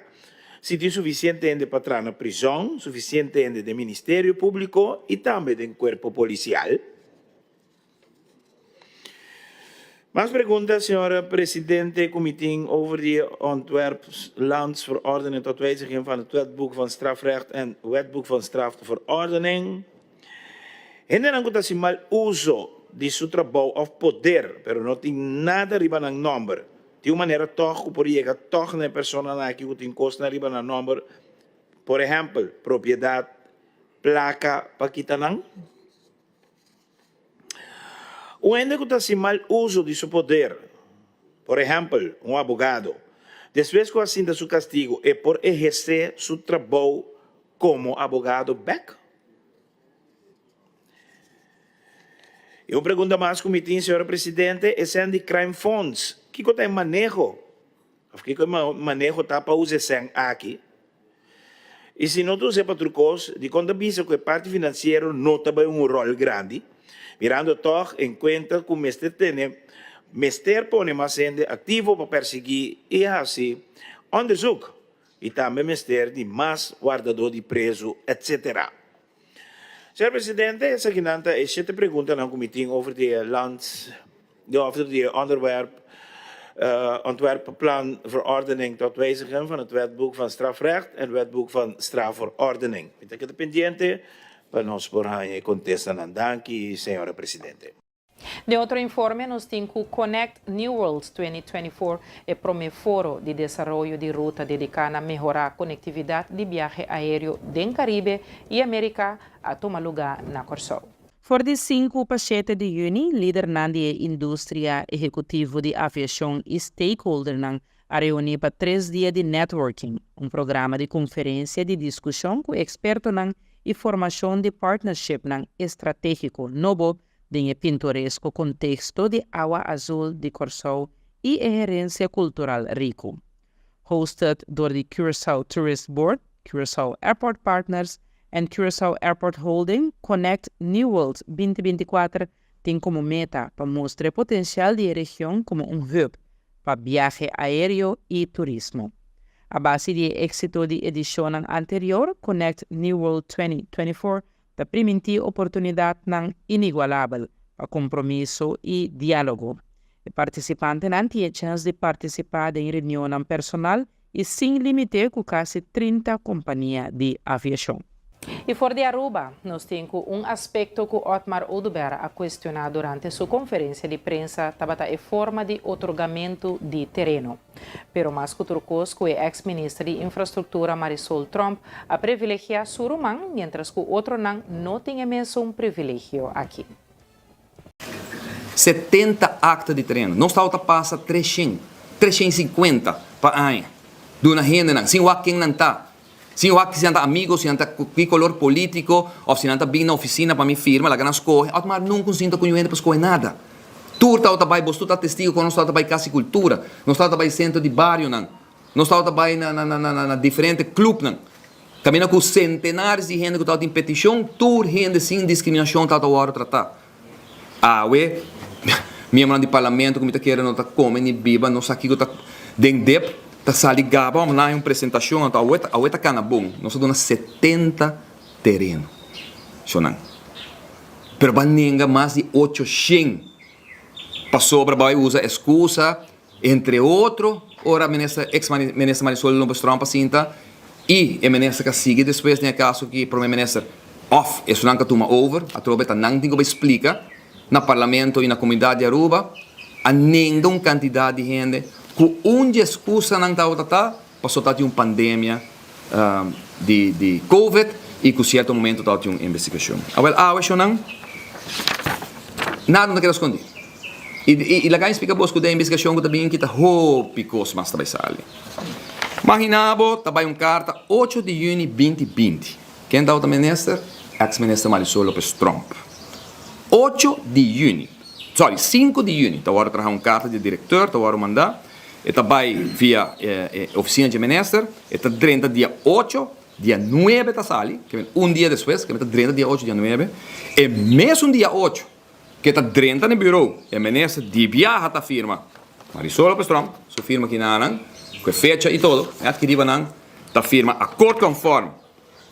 S4: Si tin sufisiente hende pa traha na prizòn, sufisiente hende den Ministerio Públiko i tambe den kuerpo polisial? Mas pregunta, señor presidente, cu mi tin over di e ontwerp landsverordening tot wijziging van het Wetboek van Strafrecht en Wetboek van Strafverordening. Hendenan cu ta haci mal uso di su trabou of poder, pero no tin nada riba nan nomber, tin un manera tog cu por yega tog na e personanan aki cu tin cosnan riba nan nomber, por ehempel, propiedad, placa pa kita nan? Un hende ku ta hasi mal uso di su poder, por ehèmpel, un abogado, despues ku a sinta su kastigu e por ehersé su trabou komo abogado bèk? I un pregunta mas ku mi tin, señor presidente, esei di Crime Funds, kiko ta e maneho òf kiko e maneho ta pa usa esei aki? I si no ta us'é pa tur kos, dikon ta bisa ku e parti finansiero no ta bai un ròl grandi? Mirando tòg en kuenta ku mester tene mester pone mas hende aktivo pa persiguí i hasi òndersuk i tambe mester di mas wardadó di prezu etsetera. Señor Presidente, esakinan ta e shete preguntanan ku mi tin over di e lands, over di e ònderwèrp. Ontwerpplan verordening tot wijzigen van het Wetboek van Strafrecht en Wetboek van Strafverordening. Mi ta keda pendiente pa nos por haña e kontestanan. Danki, señora Presidente.
S1: Den otro informe nos tin ku Connect New World 2024, e promé foro di desaroyo di ruta dediká na mehorá konektividat di biahe aéreo den Karibe i Amérika, a tuma lugá na Kòrsou. For di sinku pa shete di yüni, lidernan di e industria, ehekutivo di aviashon i stakeholdernan a reuní pa tres dia di networking, un programa di konferensia di diskushon ku ekspertonan i formashon di partnershipnan estratégiko nobo den e pintoresko konteksto di awa azul di Kòrsou i e herensia kultural riku. Hosted dor di Curaçao Tourist Board, Curaçao Airport Partners en Curaçao Airport Holding, Connect New World 2024 tin komo meta pa mustra e potensial di e region komo un hub pa biahe aéreo i turismo. A base di e éksito di edishonnan anterior, Connect New World 2024 ta primintí oportunidatnan inigualabel pa kompromiso i diálogo. E partisipantenan tin e chèns di partisipá den reunionnan personal i sin límite ku kasi 30 kompania di aviashon. I for di Aruba, nos tin ku un aspekto ku Otmar Oduber a kuestioná durante su konferensia di prensa tabata e forma di otorgamentu di tereno. Pero mas ku tur kos ku e eks minister di Infrastruktura Marisol Tromp a privilegiá su ruman miéntras ku otronan no tin e mesun privilegio aki.
S18: 70 akta di tereno. Nos tabata pasa treshen, treshen i sinkuenta pa aña. Duna hendenan, sin wak ken nan ta, sin wak si nan ta amigo, si nan ta ki kolor polítiko òf si nan ta bin na ofisina pa mi firma, laga nan skohe. Otmar nunka un sinta ku niun hende pa skohe nada. Tur tabata bai, bos tur ta testigo kon nos tabata bai Kas di Kultura, nos tabata bai sentro di barionan, nos tabata bai na na na na diferente klupnan. Kaminda ku sentenares di hende ku tabatin petishon, tur hende sin diskriminashon tabata wòrdu tratá. Awe, miembronan di parlamento ku mi ta kere no ta kome ni biba, no sa kiko ta den dep, ta sali gaba òf nan hay un presentashon, anto awe awe ta kana bon. Nos a duna 70 tereno, shonnan. Pero bo a nenga mas di 800 pasobra bo a usa eskusa, entre otro, ora minister, ex minister Marisol Lopez Tromp a sinta y e minister ka sigui despues den e kaso ki prome minister of esunnan ka tuma over, atrobe ta nan tin ku bai splika na parlamento y na komunidat di Aruba, a nenga un kantidat di hende ku un di eskusanan tabata ta Pasobra tabatin un pandemia di di covid y cu cierto momento tabatin un investigacion. Awel awe shownan nada no ta keda scondi. Y y laga mi splica bos cu den investigacion cu ta bin kita hopi cos mas ta bay sali. Magina bo ta bay un carta ocho di juni 2020. Ken tabata minister? Ex minister Marisol Lopez Tromp. Ocho di juni, sorry sinku di juni ta worde traha un carta di directeur ta worde manda. E ta bai via e oficina dje minister, e ta drenta dia ocho, dia nuebe ta sali, ke men un dia despues, ke men ta drenta dia ocho, dia nuebe. E mesun dia ocho ke ta drenta na e bureau, e minister di biaha ta firma, Marisol Lopez Tromp su firma kinanan, ku e fecha i todo, e atki riba nan, ta firma akkoord conform.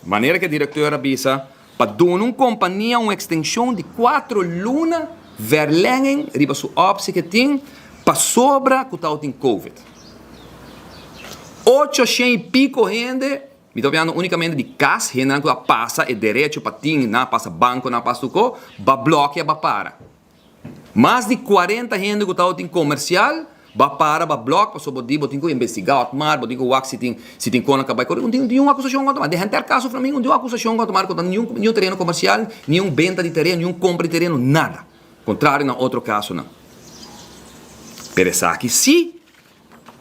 S18: Manera ku e direkteur a bisa, pa duna un kompania un ekstenshon di kuatro luna verlenging riba su optie ku e tin pasobra ku tabatin covid. Ocho shen i piko hende, mi ta papiando únikamente di kas, hendenan ku a pasa e derecho pa tin, nan a pasa banko, nan a pasa tur ko, ba blòkia, ba para. Mas di cuarenta hende cu tabatin comercial ba para ba blok pasobra bo di bo tin cu investiga otmar bo tin cu wak si tin si tin conan ca bay core un tin un acusacion contra mar den henter caso Flamingo un tin un acusacion contra mar contra niun niun tereno comercial niun benta di tereno niun compra di tereno nada contrario na otro casonan pero esaki si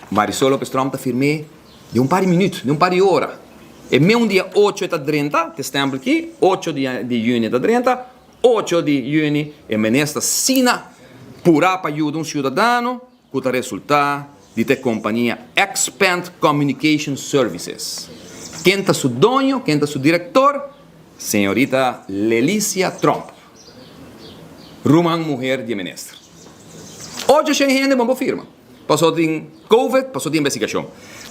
S18: Marisol Lopez Tromp ta firm'é den un par di minüt, den un par di ora. E meun dia ocho e ta drenta, te stèmpel ki, ocho di di yüni e ta drenta, ocho di yüni e minister sina purá pa yuda un siudadano ku ta resultá di ta e kompania Expand Communication Services. Ken ta su doño, ken ta su direktor? Señorita Lelicia Tromp, ruman muher di e minister. Ocho shen hende bon por firma. Paso tin covid, paso tin investigashon.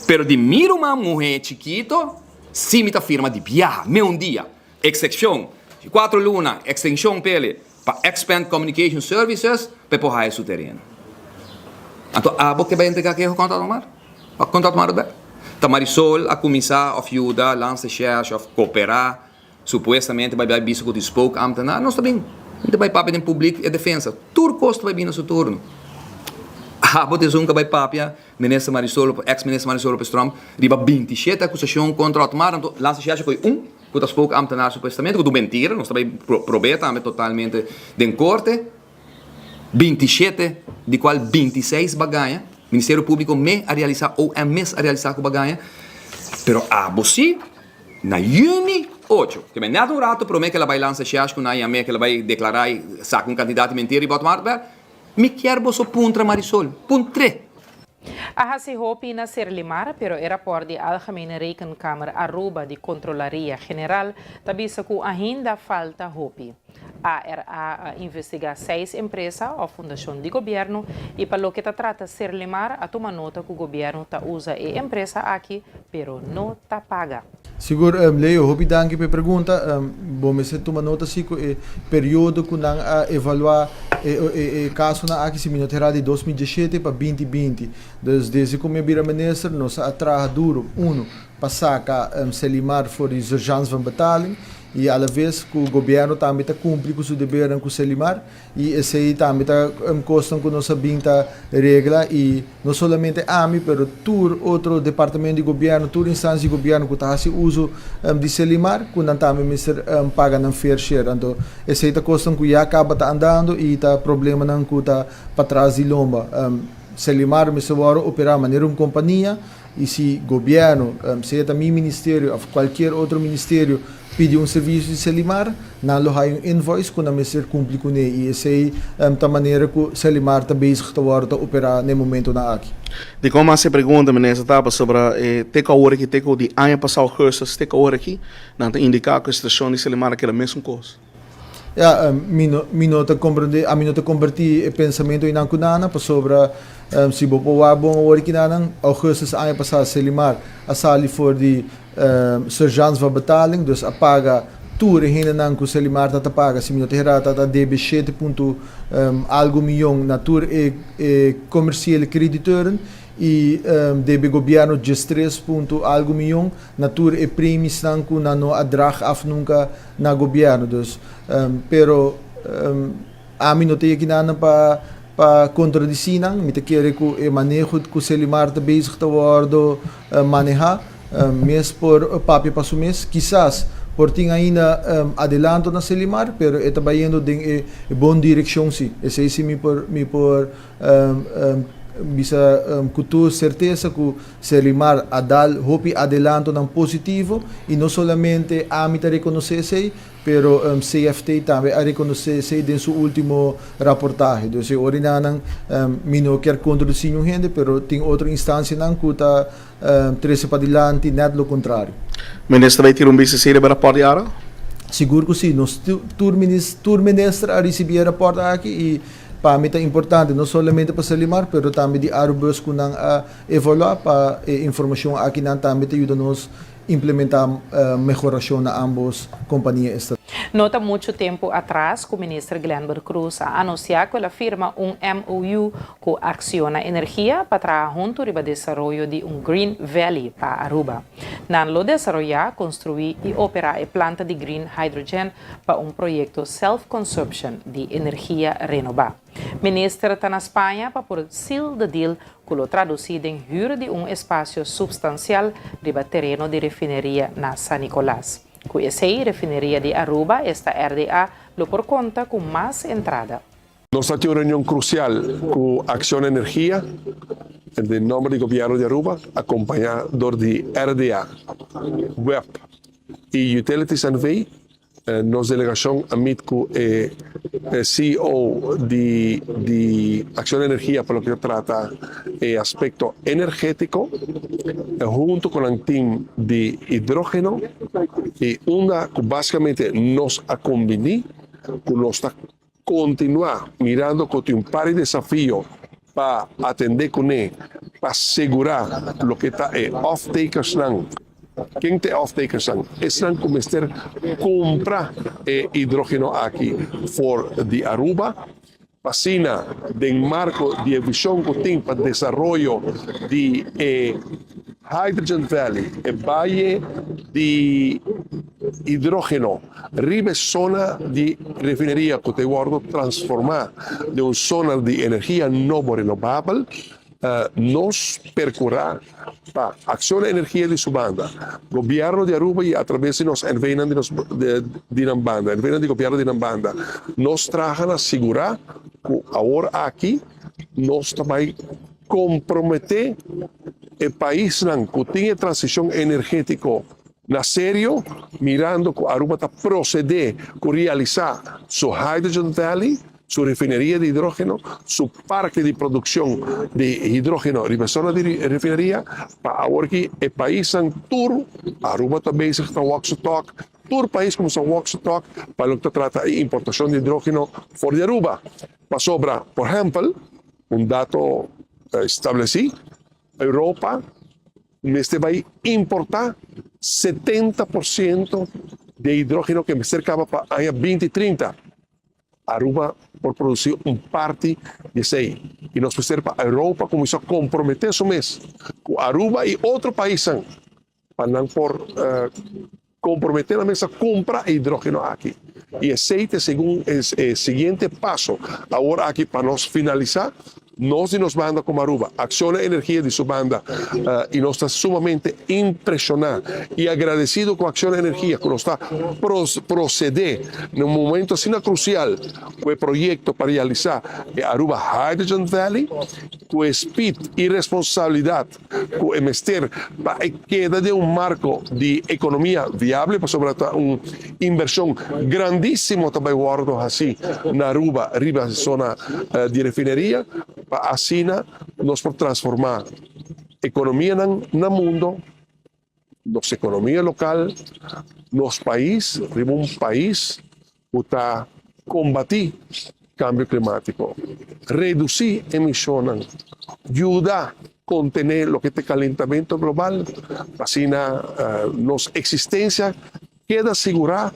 S18: Pero di mi ruman muhé chikito si mi ta firma di biaha, me un dia. Eksepshon, di kuatro luna, ekstenshon pele pa Expand Communication Services pa e por haya su tereno. Anto abo ke bai entrega keho kontra Otmar? Kontra Otmar Oduber? Ta Marisol a kuminsá òf yuda Landsrecherche òf koperá supuestamente bai bai bisa ku tin spookambtenaar? Nos ta bin ta bai papia den publik e defensa. Tur kos ta bai bin na su turno. Abo ta esun ku a bai papia Minister Marisol ex minister Marisol Lopez Tromp riba 27 akusashon kontra Otmar. Anto Landsrecherche koe un ku ta spookambtenaar supuestamente ku ta un mentira. Nos ta bai prob'é tambe totalmente den korte. 27 di cual 26 ba gaña, Ministerio Publico me a realisa, OM mes a realisa cu ba gaña, pero abo si na juni 8, ke men net un rato prome ke la bay lansa shesh cu nan yame ke la bay declara y saca un cantidad di mentira riba Otmar Oduber, mi kier boso puntra Marisol, puntr'e.
S1: A hasi hopi na Serlimar, pero e rapòrt di Algemene Rekenkamer Aruba di Kontrolaria General ta bisa ku ainda falta hopi. ARA a investigá seis empresa òf fundashon di gobièrnu i pa loke ta trata Serlimar a tuma nota ku gobièrnu ta usa e empresa aki pero no ta paga.
S21: Sigur, Leo, hopi danki pa e pregunta. Bo mester tuma nota si ku e periodo ku nan a evaluá e kasonan aki, si mi no ta erá, di 2017 pa 2020. Dus desde ku mi a bira minister nos a traha duru, unu, pa saka Selimar for di surgeance van betaling i alaves ku gobièrnu tambe ta kumpli ku su debernan ku Selimar. I esei tambe ta kosnan ku nos a bin ta regla i no solamente ami pero tur otro departamento di gobièrnu, tur instansia di gobièrnu ku ta hasi uso di Selimar ku nan tambe mester paga nan fair share. Anto esei ta kosnan ku ya kaba ta andando i ta problemanan ku ta patras di lomba. Selimar mester wòrdu operá manera un kompania i si gobièrnu, sea ta mi ministerio òf kualkier otro ministerio, pidi un servisio di Selimar, nan lo haya un invoice ku nan mester kumpli kuné i esei ta manera ku Selimar ta bezig ta wòrdu ta operá na e momentonan aki.
S22: Dikon mas e pregunta, Minister, ta pasobra e te ku awor aki, te ku di aña pasá augustus te ku awor aki, nan ta indiká ku e situashon di Selimar a keda mesun kos.
S21: Ya, mi no, mi no ta komprendé, ami no ta kompartí e pensamentu einan ku Nana, pasobra si bo por wak bon awor aki nanan, augustus aña pasá Selimar a sali for di Sergeants van Betaling, dus a paga tur e hendenan ku Selimar ta ta paga, si mi no ta herá ta ta debe shete punto algu miyon na tur e e komersiele krediteuren i debe gobièrnu diestres punto algu miyon na tur e premisnan ku nan no a drag af nunka na gobièrnu. Dus, pero ami no ta yeki nan pa pa kontradisí nan. Mi ta kere ku e maneho ku Selimar ta bezig ta wòrdu manehá mes por papia pa su mes. Kisas por tin ainda adelanto na Selimar, pero e ta bayendo den e bon direkshon si. Esei si mi por mi por bisa ku tur sertesa ku Serlimar a dal hopi adelantonan positivo i no solamente ami ta rekonosé esei, pero CFT tambe a rekonosé esei den su último raportahe. Dus e orinanan mi no kier kontradisí niun hende, pero tin otro instansianan ku ta trese padilanti nèt lo kontrario.
S22: Minister bai tira un bista esei riba e rapòrt di ara?
S21: Sigur ku si. Nos tur tur minister a risibí e rapòrt aki i Pa mi ta importante no solamente pa Selimar pero tambe di Arubus ku nan a evaluá pa e informashon aki nan tambe ta yuda nos implementá mehorashon na ambos kompania estatal.
S1: No ta muchu tempu atras ku Minister Glenbert Croes a anunsiá ku el a firma un MOU ku Acciona Energia pa traha huntu riba desaroyo di un Green Valley pa Aruba. Nan lo desaroyá, konstruí i operá e planta di green hydrogen pa un proyekto self-consumption di energia renobá. Minister ta na Spaña pa por seal the deal ku lo tradusí den hür di un espasio supstansial riba tereno di refineria na San Nicolas. Ku esei, refineria di Aruba, esta RDA, lo por konta ku mas entrada.
S23: Nos ta tin un reunion crucial cu Acciona Energia den nomber di Gobierno di Aruba acompaña dor di RDA, web y Utilities NV. Nos delegacion a meet cu e CEO di di Acciona Energia pa loke ta trata e aspecto energetico hunto cu nan team di hidrogeno y unda cu basicamente nos a combini cu nos ta Kontinuá mirando ku tin un par di desafio pa atendé kuné pa segurá loke ta e off-takersnan. Ken ta e off-takersnan? Esnan ku mester kumpra e hidrógeno aki for di Aruba. Pa asina, den marco di e vision cu tin pa desaroyo di e Hydrogen Valley, e vaye di hidrogeno riba e zona di refineria cu ta wordo transforma den un zona di energia nobo renobabel, Nos percura pa Acciona Energia di su banda, Gobierno di Aruba y atraves di nos NVnan di nos di nan banda, NVnan di Gobierno di nan banda, nos traha na sigura cu awor aki nos ta bay compromete e paisnan cu tin e transicion energetico na serio, mirando cu Aruba ta procede cu realisa su Hydrogen Valley, su refineria di hidrógeno, su parke di produkshon di hidrógeno riba e zona di refineria, pa awor ki e paisnan tur, Aruba ta bezig ta wòk su tòk, tur pais kuminsá wòk su tòk pa loke ta trata e importashon di hidrógeno for di Aruba. Pasobra, por ehèmpel, un dato establesí, Europa mester bai importá 70% di e hidrógeno ke mester kaba pa aña 2030. Aruba por produci un parti di esey y nos mester pa Europa cuminsa compromete su mes cu Aruba y otro paisnan pa nan por compromete nan mes a cumpra e hidrogeno aki y esey ta segun e siguiente paso awor aki pa nos finalisa Nos di nos banda como Aruba, Acciona Energia di su banda y nos ta sumamente impresiona y agradecido cu Acciona Energia cu nos ta procede na un momento asina crucial cu e proyecto pa realisa e Aruba Hydrogen Valley cu e speed y responsabilidad cu e mester pa e keda den un marco di economia viable pasobra ta un inversion grandisimo ta bay wordo haci na Aruba riba e zona di refineria pa asina nos por transforma economianan na mundo, nos economia local, nos pais riba un pais cu ta combati cambio climatico, reduci emisionnan, yuda contene loke ta e calentamento global, pa asina nos existencia keda sigura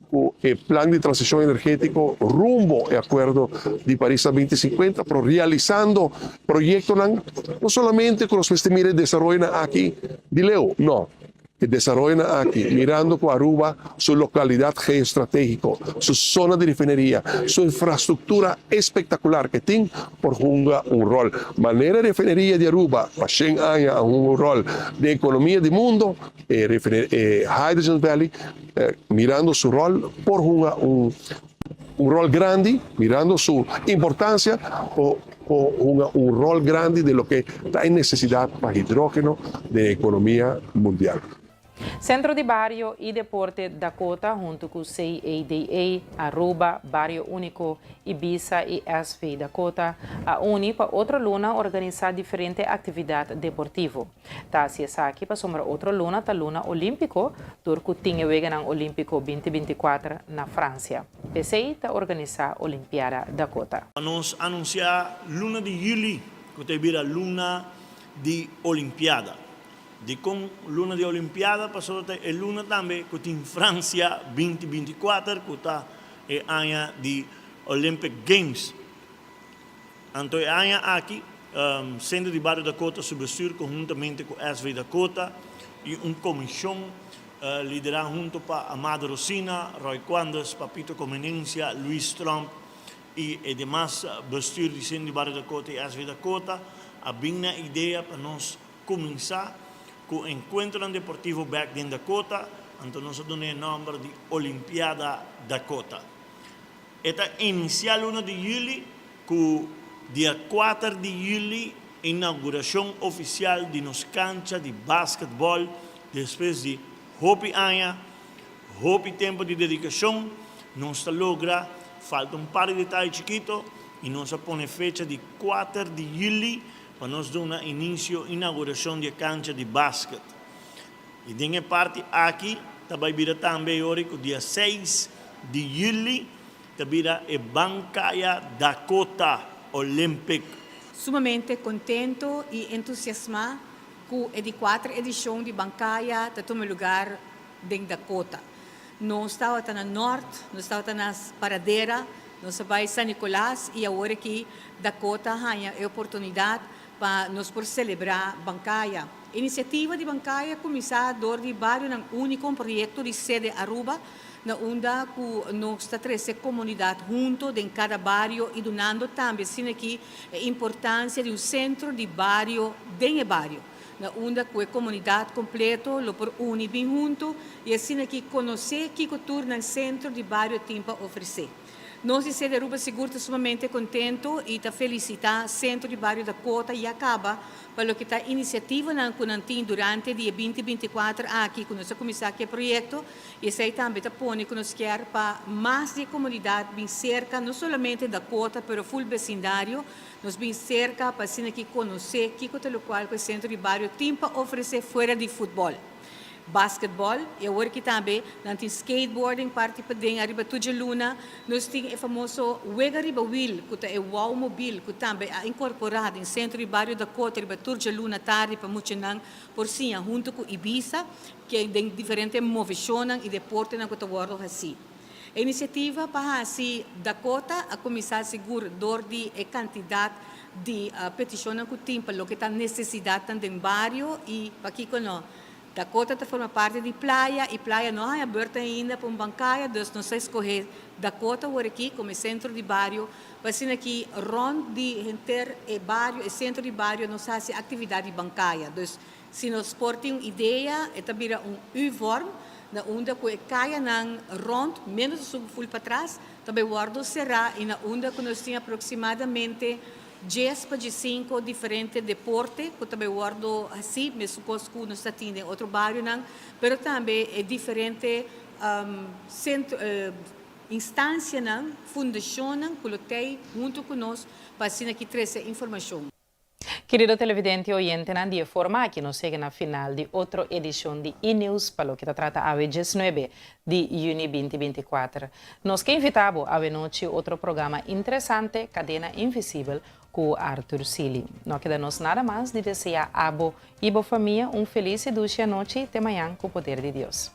S23: cu e plan di transicion energetico rumbo e acuerdo di Paris na 2050, pero realisando proyectonan no solamente cu nos mester mira e desaroyonan aki di leu, no. E desaroyonan aki, mirando ku Aruba su lokalidat geostrategiko, su zona di refineria, su infrastruktura espektakular ke tin, por hunga un ròl. Manera e refineria di Aruba pa shen aña a hunga un ròl den ekonomia di mundo, e e Hydrogen Valley, mirando su ròl, por hunga un un ròl grandi, mirando su importansia, por por hunga un ròl grandi den loke ta e nesesidat pa hidrógeno den e ekonomia mundial.
S1: Sentro di Bario i Deporte Dakota huntu ku CADA, Aruba, Bario Úniko, Ibisa i SV Dakota a uni pa otro luna organisá diferente aktividat deportivo. Ta hasi esaki pasobra otro luna ta luna olímpiko dor ku tin e Weganan Olímpiko 2024 na Fransia. P'esei ta organisá Olimpiada Dakota.
S2: Nos anunsiá luna di yüli ku ta bira luna di Olimpiada. Dikon luna di Olimpiada? Pasobra ta e luna tambe ku tin Fransia 2024 ku ta e aña di Olympic Games. Anto e aña aki, Centro di Bario Dakota su bestuur conhuntamente cu SV Dakota y un comision lidera hunto pa Amado Rosina, Roy Quandes, Papito Comenencia, Luis Tromp y e demas bestuur di Centro di Bario Dakota y SV Dakota a bin na idea pa nos cuminsa cu encuentronan deportivo bek den Dakota, anto nos a duna e nomber di Olimpiada Dakota. E ta inisiá luna di yüli ku dia kuater di yüli inaugurashon ofisial di nos kancha di basketbòl despues di hopi aña, hopi tempu di dedikashon nos ta logra, falta un par di detaye chikito i nos a pone fecha di kuater di yüli pa nos duna inisio inaugurashon di e kancha di basket. I den e parti aki ta bai bira tambe e ora ku dia seis di yüli ta bira e Bankaya Dakota Olympic.
S3: Sumamente contento y entusiasma cu e di cuater edicion di Bankaya ta tuma lugar den Dakota. Nos tabata na Nort, nos tabata na Paradera. Nos a bai San Nicolas y awor aki Dakota haña e oportunidad pa nos por celebra Bancaya. Iniciativa di Bancaya cuminsa door di Barionan Unico, un proyecto di Sede Aruba, na unda cu nos ta trece comunidad hunto den cada bario y dunando tambe asina aki e importancia di un centro di bario den e bario, na unda cu e comunidad completo lo por uni bin hunto y asina aki conoce kico tur nan centro di bario tin pa ofrece. Nos di Sede Aruba sigur ta sumamente contento y ta felicita Centro di Bario Dakota ya caba pa loke ta iniciativanan cu nan tin durante di e binti 24 aki cu nos a cuminsa cu e proyecto y esey tambe ta pone cu nos kier pa mas di e comunidad bin cerca no solamente Dakota pero full becindario nos bin cerca pa asina aki conoce kico ta locual cu e Centro di Bario tin pa ofrece fuera di futbol. Basketball y awor ki tambe nan tin skateboarding parti paden ariba tur djaluna. Nos tin e famoso wega riba wiel cu ta e wow mobil cu tambe a incorpora den centro di bario Dakota riba tur djaluna tardi pa muchanan por siña hunto cu Ibiza ke den diferente movecionnan y deportenan cu ta wordo haci. E iniciativa pa haci Dakota a cuminsa sigur door di e cantidad di peticionnan cu tin pa loke ta necesidadnan den bario y pakico no Dakota ta forma parti di Playa y Playa no a haña beurt ainda pa un bancaya, dus nos a escoge Dakota awor aki como e centro di bario pa asina aki rond di henter e bario, e centro di bario nos haci actividad di bancaya. Dus si nos por tin un idea e ta bira un U-vorm na unda cu e cayanan rond menos esun cu ful patras ta bay wordo cera y na unda cu nos tin aproximadamente 10 pa 15 diferente deporte cu ta bay wordo haci, mesun cos cu nos ta tin den otro barionan, pero tambe e diferente centro, instancianan, fundacionnan cu lo tey hunto cu nos pa asina aki trece informacion.
S1: Kerido televidente i oyentenan, di e forma aki nos yega na final di otro edishon di E-News pa loke ta trata awe 19 di yüni 2024. Nos ke invitá bo awe nochi otro programa interesante Kadena Invisibel ku Arthur Sealy. No keda nos nada mas di deseá abo i bo famia un felis i dushi anochi te mañan ku poder di Dios.